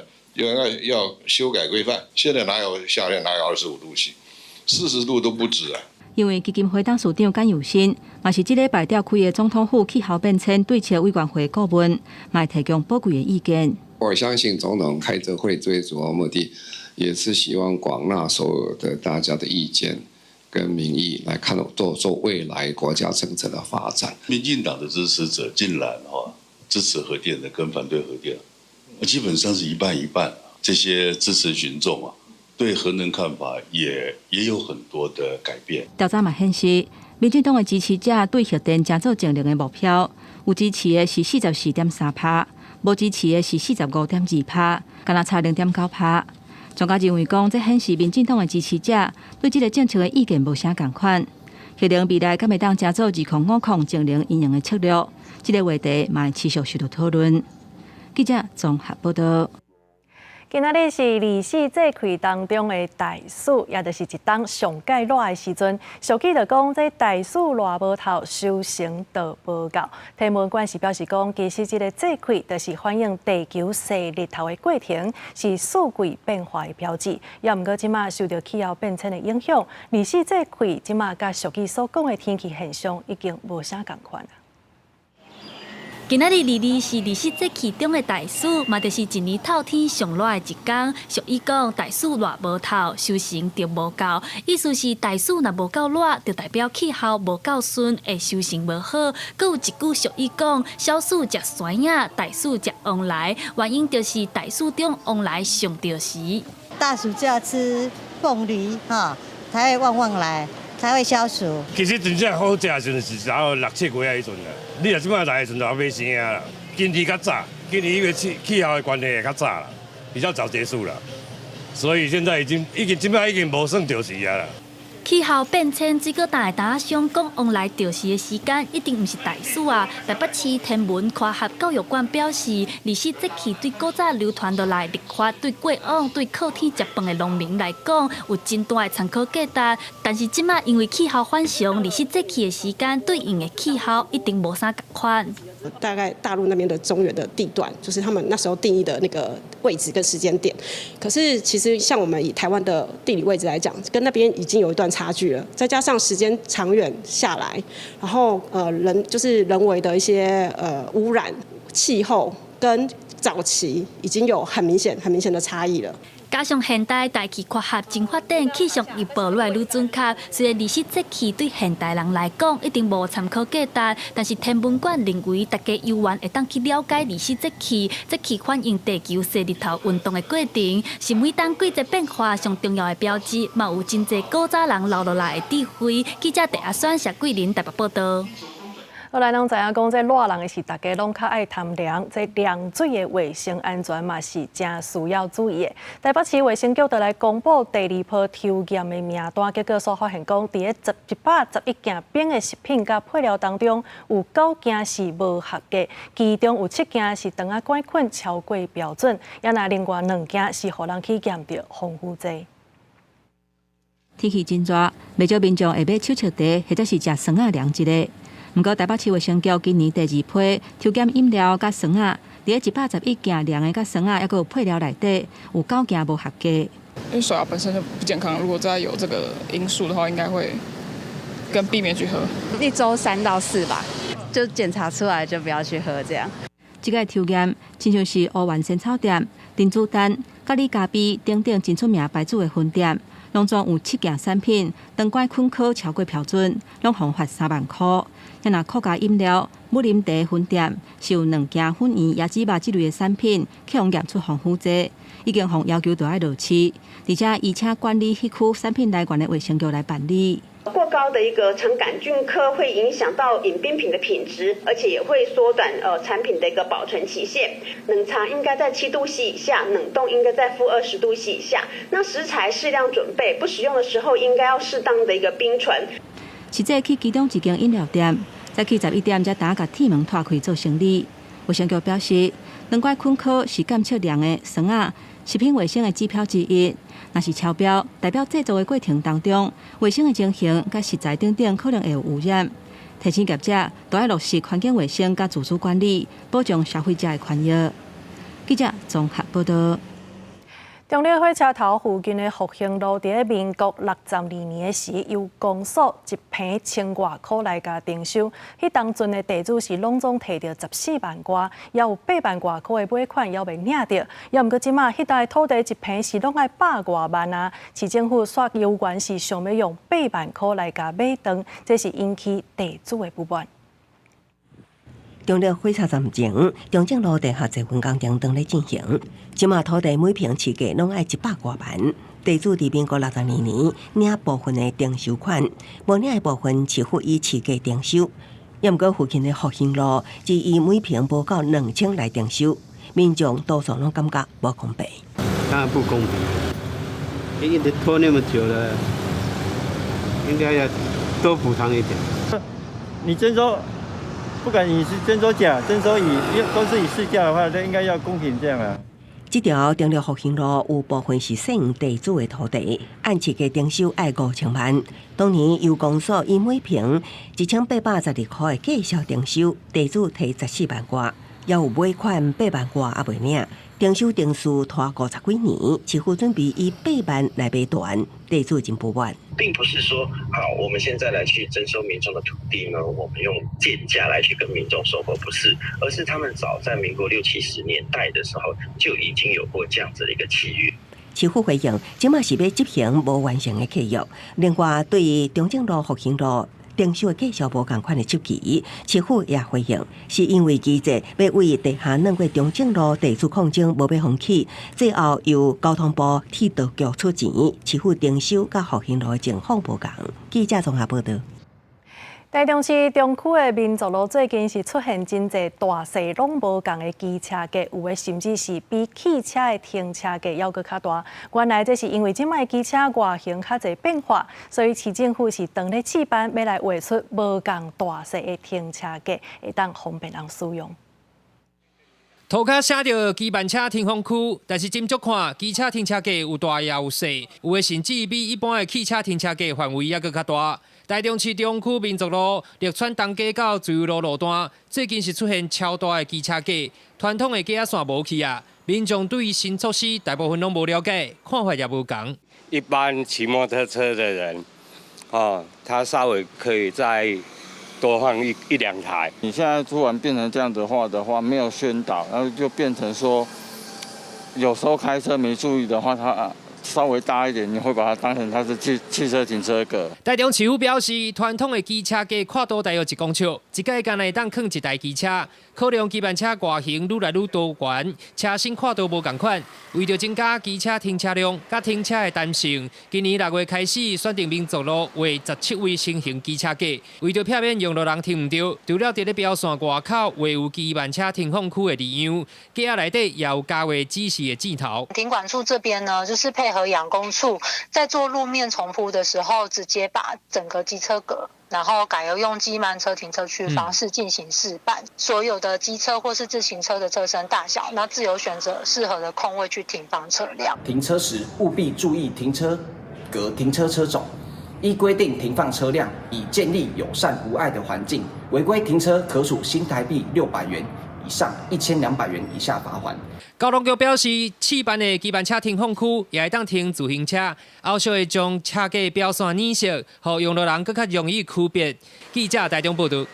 S18: 要修改規範。現在哪有夏天哪有25度 C，40度都不止啊。
S19: 因為基金會董事長簡又新，嘛是這禮拜召開的總統府氣候變遷對策委員會顧問，嘛會提供寶貴的意見。
S18: 我相信總統開這會最主要目的，也是希望廣納所有的大家的意見跟民意，來看做做未來國家政策的發展。
S17: 民進黨的支持者竟然哈支持核電的跟反對核電，基本上是一半一半。這些支持群眾啊，對核能看法也有很多的改變。
S19: 調查嘛顯示，民進黨的支持者對核電誠做正能的目標，有支持的是44.3%，無支持的是45.2%，敢若差0.9%。專家認為講，這顯示民進黨的支持者對這个政策的意見無啥仝款。核能未來敢會當誠做2050淨零營運的策略，這个話題嘛會持續受到討論。記者綜合報道。
S2: 今仔日是二十四節氣當中的大暑，也就是一冬上蓋熱的時陣。俗語就講，這大暑熱無透，收成就無夠。天文館是表示講，其實這个節氣就是反映地球射日頭的過程，是四季變化的標誌。也毋過，這馬受著氣候變遷的影響，二十四節氣這馬佮俗語所講的天氣現象已經無啥仝款。
S20: 今仔日二二是二十四節氣中的大暑，嘛就是一年透天上熱的一工。俗語講，大暑熱無透，收成就無夠。意思是大暑若無夠熱，就代表氣候無夠順，會收成無好。閣有一句俗語講，小暑食酸仔，大暑食旺來，原因就是大暑中旺來上著時。
S21: 大暑就要吃鳳梨，哈，才會旺旺來，才會消暑。
S22: 其實真正好食的時陣是然後六七月的時陣啦。你若這擺來的時陣就還未生啊啦。今年較早，今年因為氣候的關係會較早啦，比較早結束啦，所以現在已經這擺已經無算著時啊啦。
S20: 氣候變遷，這個大打想講旺來著時的時間，一定毋是大暑啊！台北市天文科學教育館表示，二十四節氣對古早流傳落來曆法，對過往對靠天食飯的農民來講，有真大的參考價值。但是這馬因為氣候反常，二十四節氣的時間對應的氣候一定無啥仝款。
S23: 大概大陸那邊的中原的地段，就是他們那時候定義的那個位置跟時間點。可是其實像我們以台灣的地理位置來講，跟那邊已經有一段差距了。再加上時間長遠下來，然後人就是人為的一些污染、氣候跟早期已經有很明顯、很明顯的差異了。
S20: 加上現代大氣科學真發展，氣象預報愈來愈準確。雖然二十四節氣對現代人來講一定無參考價值，但是天文館認為大家有緣會當去了解二十四節氣，節氣反映地球射日頭運動的過程，是每當季節變化上重要的標誌，嘛有真濟古早人留落來的智慧。記者鄭阿選、謝桂林台北報道。
S2: 好來，攏知影講，這熱人的時，大家攏較愛貪涼，這涼水的衛生安全嘛是誠需要注意的。台北市衛生局就來公布第二波抽驗的名單，結果所發現講，佇咧111件冰的食品佮配料當中，有九件是無合格，其中有七件是腸仔桿菌超過標準，也若另外兩件是予人去驗著防腐劑。
S19: 天氣真熱，袂少民眾會買手粟茶或者是食酸仔涼一个。毋過台北市衛生局今年第二批抽檢飲料佮酸仔，佇咧111件涼的佮酸仔，猶閣有配料內底有九件無合格。
S24: 因為手搖本身就不健康，如果再有這個因素的話，應該會更避免去喝。
S25: 一週3到4吧，就檢查出來就不要去喝這樣。
S19: 這个抽驗親像是烏丸仙草店、珍珠丹、佮李咖啡等等真出名牌子的分店，攏總有七件產品腸桿菌科超過標準，攏予罰3萬箍。若酷咖飲料、武林茶分店是有兩件粉圓、椰子肉這類的產品，去予驗出防腐劑，已經予要求著愛落市，而且移請管理彼區產品來源的衛生局來辦理。
S26: 過高的一個腸桿菌科會影響到飲冰品的品質，而且也會縮短產品的一個保存期限。冷藏應該在7度C 以下，冷凍應該在-20度C 以下。那食材適量準備，不使用的時候應該要適當的一個冰存。
S19: 實際去其中一間飲料店，早起11點才當共鐵門拖開做生理。衛生局表示，腸桿菌科是檢測涼的酸仔食品衛生的指標之一。若是超標，代表製作的過程當中，衛生的情形佮食材等等可能會有污染。提醒業者都愛落實環境衛生佮自主管理，保障消費者的權益。記者綜合報道。
S2: 中坜火車頭附近的復興路，佇咧民國62年時，由公所一坪千外箍來共徵收。彼當陣的地主是攏總提著14萬外，也有8萬外箍的尾款猶未領著。猶毋過這馬彼搭的土地一坪是攏愛百外萬啊！市政府煞猶原是想欲用八萬箍來共買斷，這是引起地主的不滿。
S16: 中坜火車站前，中正路地下捷運工程當咧進行。這馬土地每坪市價攏愛100外萬。地主佇民國62年領部分的徵收款，無領的部分市府以市價徵收。猶毋過附近的復興路，只以每坪無夠2000來徵收，民眾多數攏感覺無公平。
S1: 當然不公平，一直拖那麼久了，應該要多補償一點。
S5: 你徵收，不管你是徵收甲、徵收乙，都是以市價的話，就應該要公平這樣啊。
S16: 這條中坜復興路有部分是姓地主的土地，按市價徵收愛5000萬。當年由公所以每坪1812箍的價數徵收，地主提14萬外，猶有尾款8萬外猶未領。徵收程序拖50幾年，市府準備以八萬來買斷，地主真不滿。
S6: 並不是說，好，我們現在來去徵收民眾的土地呢，我們用賤價來去跟民眾收購，不是，而是他們早在民國六七十年代的時候就已經有過這樣子的一個契約。
S16: 市府回應，這馬是欲執行無完成的契約。另外，對中正路、復興路徵收的價數無仝款的質疑，市府也回應，是因為機制欲為地下兩過中正路地主抗爭無欲放棄，最後由交通部鐵道局出錢，市府徵收佮復興路的情況無仝。記者綜合報導。
S2: 台中市中區的民族路最近是出現真濟大細攏無仝的機車格，有的甚至是比汽車的停車格猶閣較大。原來這是因為這擺機車外形較濟變化，所以市政府是當咧試辦，欲來畫出無仝大細的停車格，會當方便人使用。
S7: 塗跤寫著機慢車停放區，但是斟酌看，機車停車格有大也有細，有的甚至比一般的汽車停車格範圍猶閣較大。台中市中區民族路、綠川東街到自由路路段，最近是出現超大的機車格，傳統的格仔線無去啊。民眾對於新措施大部分攏無了解，看法也無仝。
S8: 一般騎摩托車的人，哦，他稍微可以再多放一兩台。
S5: 你現在突然變成這樣子的話，沒有宣導，然後就變成說，有時候開車沒注意的話，他稍微大一點，你會把它當成它是汽車停車格。
S7: 台中市府表示，傳統的機車格闊度大約1公尺，一格干焦會當囥一台機車。考量機慢車外形愈來愈多元，車身闊度無仝款，為著增加機車停車量佮停車的彈性，今年6月開始選定民族路畫17位新型機車格，為著避免用路人停毋著，除了佇咧標線外口畫有機慢車停放區的字樣，格仔內底也有加畫指示的箭頭。
S10: 停管處這邊呢，就是配合養工處在做路面重鋪的時候，直接把整個機車格，然後改由用機慢車停車區方式進行試辦，所有的機車或是自行車的車身大小，那自由選擇適合的空位去停放車輛。
S27: 停車時務必注意停車格、停車車種，依規定停放車輛，以建立友善無礙的環境。違規停車可處新台幣600元以上1200元以下罰鍰。
S7: 交通局表示，試辦的機慢車停放區也會當停自行車，後續會將車格標線染色，予用路人閣較容易區別。記者台中報導。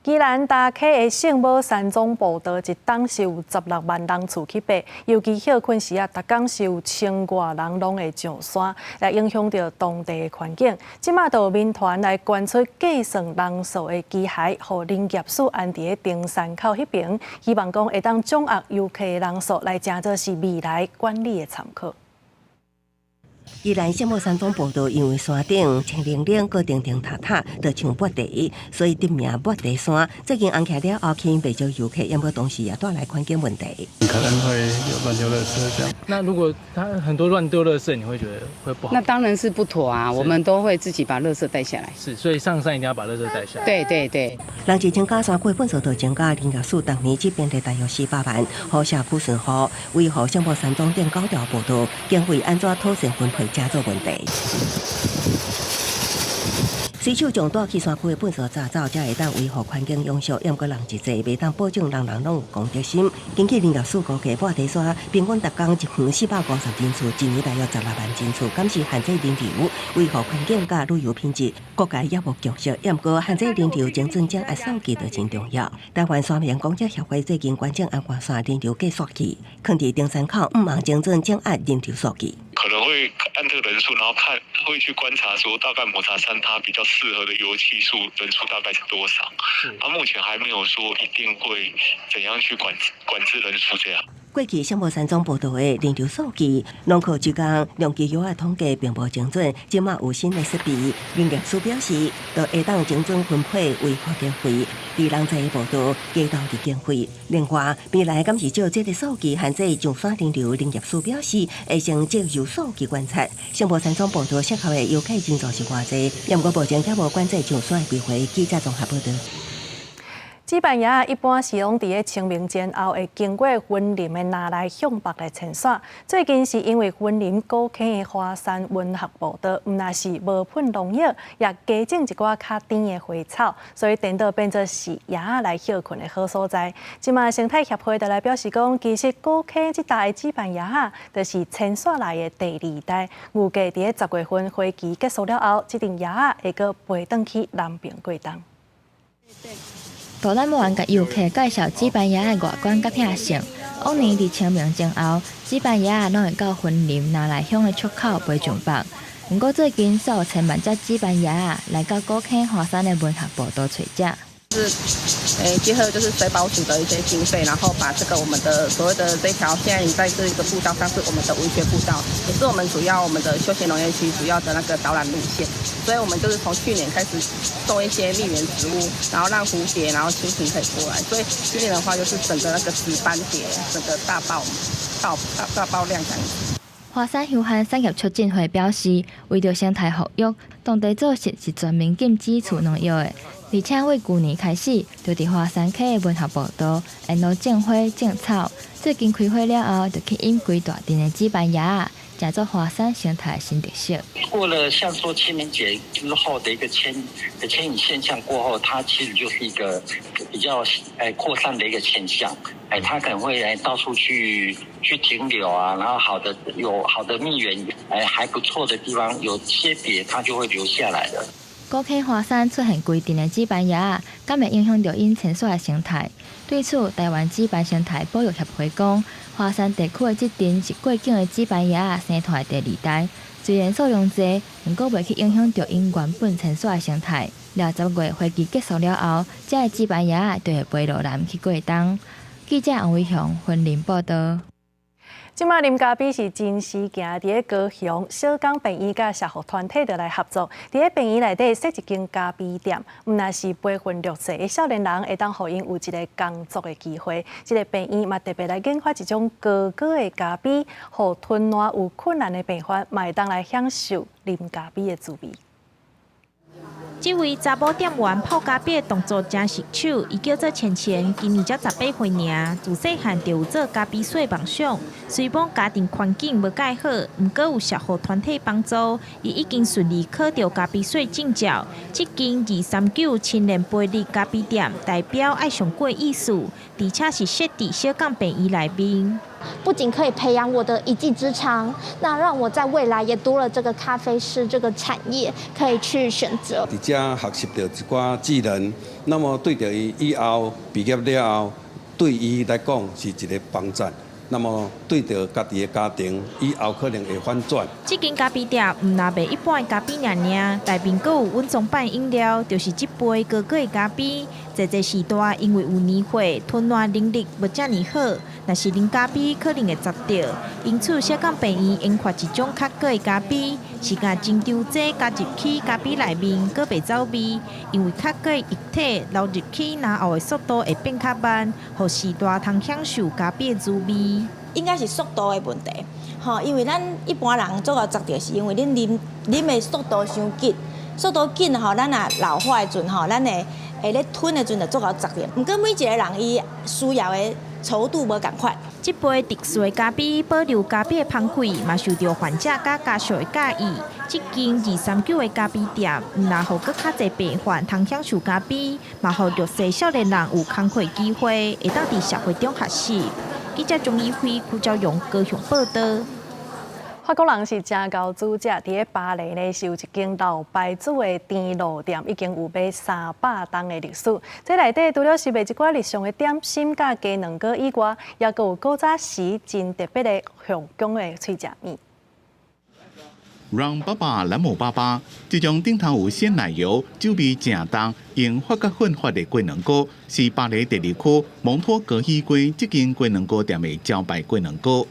S2: 宜蘭大溪的聖母山莊步道一冬是有16萬人次去爬，尤其歇睏時啊，逐工是有千外人攏會上山，來影響著當地的環境。這馬就有民團來捐出計算人數的機械，予林業署安佇咧登山口彼爿，希望講會當掌握遊客的人數，來成做是未來管理的參考。
S16: 宜蘭聖母山莊步道因為山頂青零零、閣亭亭塔塔，就像抹茶，所以得名抹茶山。最近紅起來了後，吸引袂少遊客，毋過同時也帶來環境問題。
S28: 可能會有亂丟垃圾這樣。
S29: 那如果他很多亂丟垃圾，你會覺得會不好？
S30: 那當然是不妥啊！我們都會自己把垃圾帶下來。
S29: 是，所以上山一定要把垃圾帶下來。
S30: 對對對。
S16: 人一增加，山區垃圾就增加，林業署逐年這邊的大約400萬，予社區巡護維護聖母山莊頂九條步道，經費按怎妥善分配，成做問題。隨手將帶去山區的糞埽炸走，才會當維護環境永續。毋過人一濟，袂當保證人人攏有公德心。根據林業署估計，抹茶山平均逐工一園450人次，一年大約16萬人次，敢是限制人流，維護環境佮旅遊品質，各界猶無共識。毋過限制人流精準掌握數據就真重要。台灣山民公職協會最近關注安華山人流計算器，囥佇登山口，毋通精準掌握人流數據。
S3: 可能會按這個人數，然後看會去觀察說，大概抹茶山它比較適合的遊憩數人數大概是多少？啊，目前還沒有說一定會怎樣去管制人數這樣。
S16: 過去聖母山莊步道的人流數據，農科之間農機藥的統計並無精準，這馬有新的設備，林業署表示，就會當精準分配維護經費，佇人才的步道加投入經費。另外，未來敢是照這個數據限制上山人流，林業署表示會先接受數據觀察。聖母山莊步道適合的遊客人數是偌濟，毋過目前猶無管制上山的規劃。記者綜合報道。
S2: 紫斑鶉一般是攏佇咧清明前後會經過雲林的那來向北來遷徙。最近是因為雲林古坑的華山文學步道，毋但是無噴農藥，也加種一寡較甜的花草，所以顛倒變做是鶉仔來歇睏的好所在。這馬生態協會就來表示講，其實古坑這帶的紫斑鶉仔，就是遷徙來的第二代。預計佇咧10月份花期結束了後，這陣鶉仔會閣飛轉去南爿過冬。
S4: 導覽員共遊客介紹紫斑鶉的外觀佮品性。往年佇清明前後，紫斑鶉攏會到雲林那來鄉的出口飛上北。毋過最近，數千萬隻紫斑鶉來到古坑華山的文學步道揣食。
S9: 是，結合就是水保署的一些經費，然後把這個我們的所謂的這條，現在你在這個步道上是我們的文學步道，也是我們主要我們的休閒農業區主要的那個導覽路線。所以我們就是從去年開始種一些蜜源植物，然後讓蝴蝶、然後蜻蜓可以過來。所以今年的話，就是整個那個紫斑蝶整個大爆大大大爆量這樣子。
S4: 華山休閒產業促進會表示，為著生態復育，當地做實是全面禁止施農藥的，而且為舊年開始，就佇華山溪的文學步道沿路種花種草。最近開花了後，就吸引規大陣的紫斑鶉仔，成做華山生態新特色。
S11: 過了像說清明節之後的一個遷移現象過後，它其實就是一個比較擴散的一個現象。它可能會到處去停留啊，然後好的有好的蜜源，還不錯的地方，有些蝶它就會留下來了。
S4: 古坑華山出現規陣的紫斑鶉，敢會影響著𪜶遷徙的生態？對此，台灣紫斑生態保育協會講，華山地區的這陣是過境的紫斑鶉生態第二代，雖然數量濟，毋過袂去影響著𪜶原本遷徙的生態。了10月花期結束了後，這个紫斑鶉就會飛落南去過冬。記者王偉雄雲林報道。
S2: 這馬啉咖啡是真時行，佇咧高雄小港病院佮社福團體就來合作，佇咧病院內底設一間咖啡店，毋但是培訓弱勢的少年人，會當予𪜶有一个工作的機會。這个病院嘛特別來研發一種高果的咖啡，予吞爛有困難的病患嘛會當來享受啉咖啡的滋味。
S12: 這位查某店員泡咖啡的動作誠熟手，伊叫做芊芊，今年才18歲爾，自細漢就有做咖啡師夢想。雖罔家庭環境無蓋好，毋過有社福團體幫助，伊已經順利考著咖啡師證照。這間239青年培力咖啡店代表愛上過意思，而且是設佇小港病院內面。
S13: 不僅可以培養我的一技之長，那讓我在未來也多了這個咖啡師這個產業可以去選擇。
S14: 佇遮學習著一寡技能，那麼對著伊以後畢業了後，對伊來講是一個幫助。那麼對著家己的家庭，以後可能會反轉。
S12: 這間咖啡店毋但賣一般的咖啡爾爾，內面閣有穩裝版飲料，就是這杯高果的咖啡。濟濟時代因為有年歲，吞爛能力無遮爾好，若是啉咖啡可能會雜著。因此，小港病院研發一種較高的咖啡，是共增稠劑加入去咖啡內面，閣袂走味。因為較高的液體流入去然後的速度會變較慢，予序大通享受咖啡的滋味。
S15: 應該是速度的問題，吼，因為咱一般人做到雜著，是因為恁啉啉的速度傷緊，速度緊吼，咱若老化的陣吼，咱會咧吞的陣就足夠雜著。毋過每一個人伊需要的稠度無仝款。
S12: 這杯特殊的咖啡保留咖啡的芳氣，嘛受著患者佮家屬的佮意。這間239的咖啡店，毋但予閣較濟病患通享受咖啡，嘛予弱勢少年人有工課機會，會當佇社會中學習。記者鍾以輝、邱昭勇高雄報導。
S2: 法國人是誠𠢕煮食，佇咧巴黎呢是有一間老牌子的甜露店，已經有欲300冬的歷史。這內底除了是賣一寡日常的點心佮雞卵糕以外，也閣有古早時真特別的皇宮的喙食物。
S17: 讓爸爸、蘭姆爸爸，這種頂頭有鮮奶油、酒味誠重、用法國粉發的雞卵糕，是巴黎第二區蒙托格希街這間雞卵糕店的招牌雞卵糕。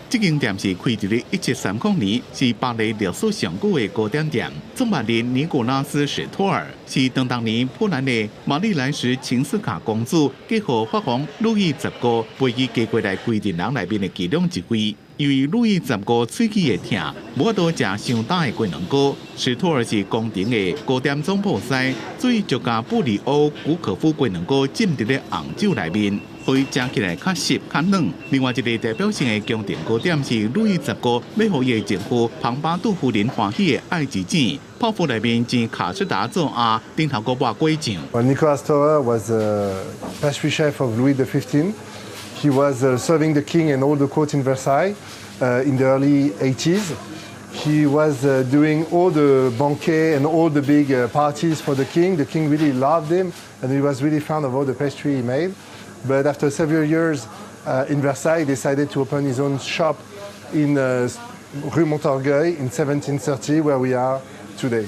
S17: 這間店是開佇咧1730年，是巴黎歷史上古的糕點店。創辦人尼古拉斯史托爾是當年波蘭的瑪麗蘭什琴斯卡公主嫁予法王路易十五，陪伊嫁過來歸仁人內面的其中一位。因為路易十五喙齒會疼，無法度食傷焦的雞卵糕。史托爾是宮廷的糕點總鋪師，所以就共布里歐古可夫雞卵糕浸佇咧紅酒內面，予伊食起來較濕較軟。另外一个代表性的宮廷糕點是路易十五欲予伊的情婦龐巴度夫人歡喜的愛之煎，泡芙內面煎卡士達做餡，頂頭閣抹果醬。
S18: Nicolas Stohrer was a pastry chef of Louis XV. He was serving the king and all the court in Versailles in the early 80s. He was doing all the banquets and all the big parties for the king. The king really loved him and he was really fond of all the pastry he made. But after several years in Versailles, he decided to open his own shop in Rue Montorgueil in 1730, where we are today.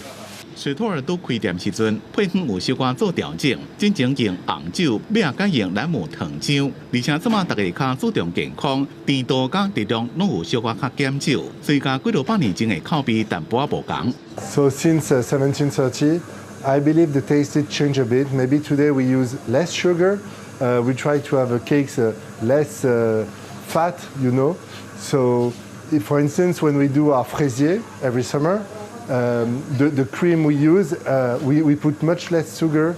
S17: 史托爾拄開店時陣，配方有小可做調整，進前用紅酒，尾仔改用蘭姆糖漿，而且這馬大家較注重健康，甜度佮熱量攏有小可較減少，所以佮幾落百年前的口味淡薄仔無仝。
S18: So since 1730, I believe the taste did change a bit. Maybe today we use less sugar. We try to have cakes less fat. So, if, for instance, when we do our fraisier every summer, the cream we use, we put much less sugar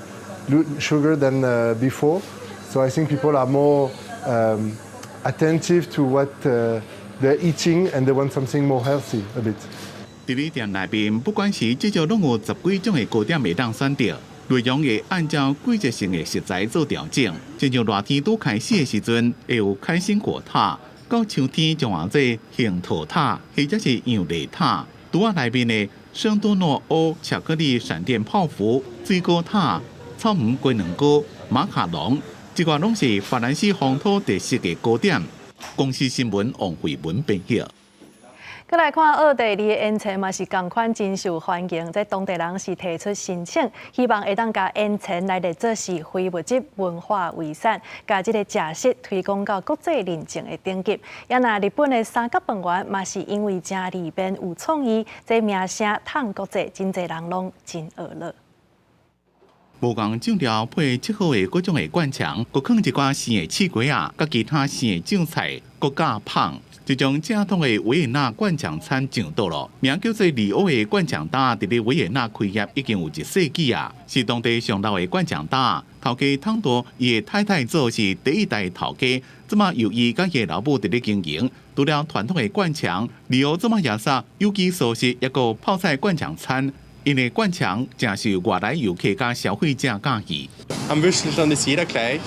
S18: than before. So I think people are more attentive to what they're eating and they want something more healthy a bit.
S17: 佇咧店內面，不管是至少攏有十幾種的糕點會當選擇，內容會按照季節性的食材做調整。親像熱天拄開始的時陣，會有開心果塔；到秋天就換做杏桃塔，或者是楊梨塔。櫥仔內面的聖多諾歐巧克力閃電泡芙、水果塔、草莓雞卵糕、馬卡龍，這寡攏是法蘭西風土特色的糕點。公視新聞王慧文編譯。
S2: 閣來看奧地利的煙腸嘛是仝款真受歡迎，這當地人是提出申請，希望會當共煙腸來列做是非物質文化遺產，共這个食食推廣到國際認證的等級。也若日本的三角飯圓嘛是因為誠利便有創意，這名聲淌國際，真濟人攏真呵咾。
S17: 無仝醬料配切好的各種的灌腸，閣囥一寡生的刺瓜仔，佮其他生的醬菜，閣加麭。這種正統的維也納灌腸餐上桌囉，名叫做里歐的灌腸搭，佇咧維也納開業已經有一世紀啊，是當地上老的灌腸搭。頭家湯多伊的太太做是第一代頭家，這馬由伊佮伊老母佇咧經營。除了傳統的灌腸，里歐這馬也殺有機素食，抑閣泡菜灌腸餐。𪜶的灌腸誠受外來遊客佮消費者佮意。
S19: Am Würstelstand ist jeder gleich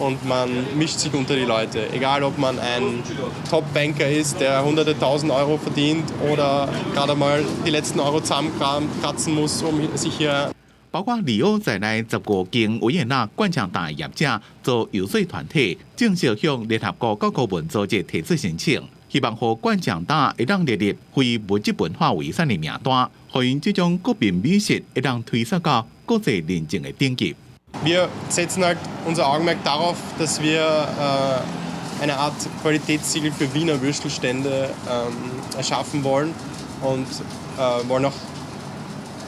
S19: und man mischt sich unter die Leute. Egal, ob man ein Top-Banker ist, der hunderte tausend Euro verdient oder gerade mal die letzten Euro zusammenkratzen muss, um sich hier
S17: 包括里歐在內15間維也納灌腸檔業者做遊說團體，正式向聯合國教科文組織提出申請，希望予灌腸搭會當列入非物質文化遺產的名單，予𪜶這種國民美食會當推升到國際認證的等級。
S19: Wir setzen halt unser Augenmerk darauf, dass wir eine Art Qualitätssiegel für Wiener Würstelstände erschaffen wollen und wollen auch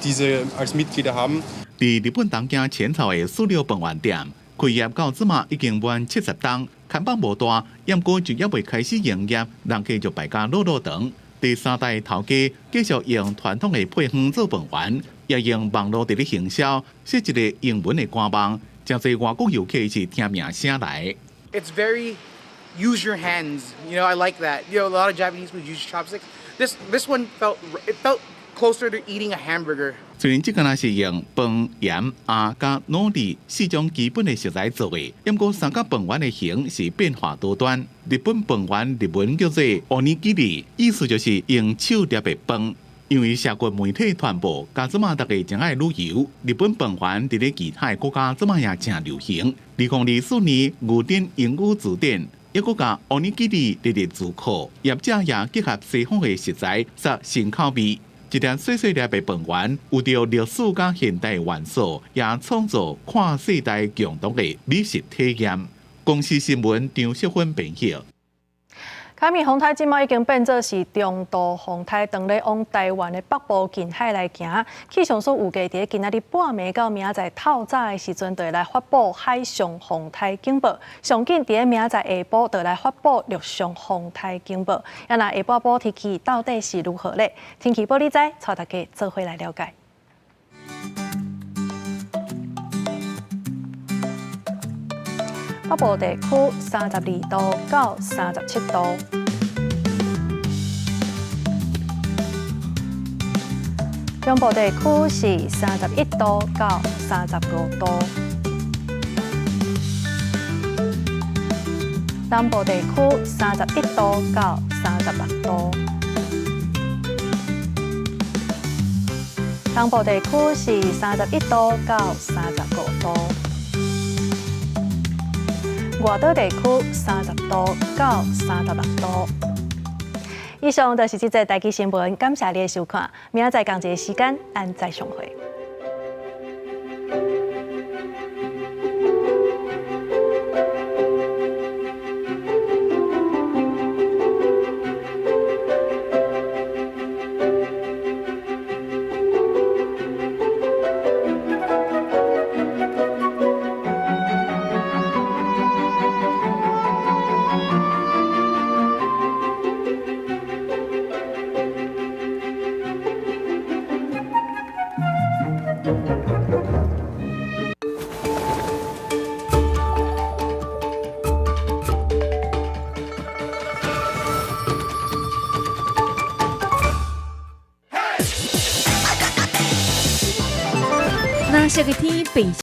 S19: diese als Mitglieder haben.
S17: 佇日本東京淺草的四六飯圓店開業到這馬已經滿70冬，看板無大，毋過就猶未開始營業，人客就排甲落落長。第三代頭家繼續用傳統的配方做飯圓，也用網路佇咧行銷，設一个英文的官網，誠濟外國遊客是聽名聲來。
S1: It's very use your hands. I like that. A lot of Japanese food use chopsticks. This one felt closer to eating a hamburger.
S17: 雖然這敢若是用飯、鹽、鴨佮海苔四種基本的食材做的，毋過三角飯圓的形是變化多端。日本飯圓日文叫做おにぎり，意思就是用手捏的飯。因為社群媒體傳播，佮這馬大家真愛旅遊，日本飯圓佇咧其他的國家這馬也誠流行。2024年牛津英語字典猶閣共おにぎり列入字庫，業者也結合西方的食材，煞新口味。一粒細細粒的飯圓，有著歷史佮現代元素，也創造跨世代共同的美食體驗。公視新聞張淑芬編譯。
S2: 卡米風颱這擺已經變做是中度風颱，當咧往台灣的北部近海來行。氣象署預計佇今仔日半暝到明仔載透早的時陣，就會來發布海上風颱警報。上緊佇咧明仔載下晡，就來發布陸上風颱警報。啊，那下晡晡天氣到底是如何咧？天氣報你知，帶大家做伙來了解。北部地區32度到37度，中部地區是31度到35度，南部地區31度到36度，東部地區是31度到35度。外島地區30度到36度。以上就是這節台記新聞，感謝你的收看。明仔載仝一个時間，咱再相會。
S12: 藍色的天，白。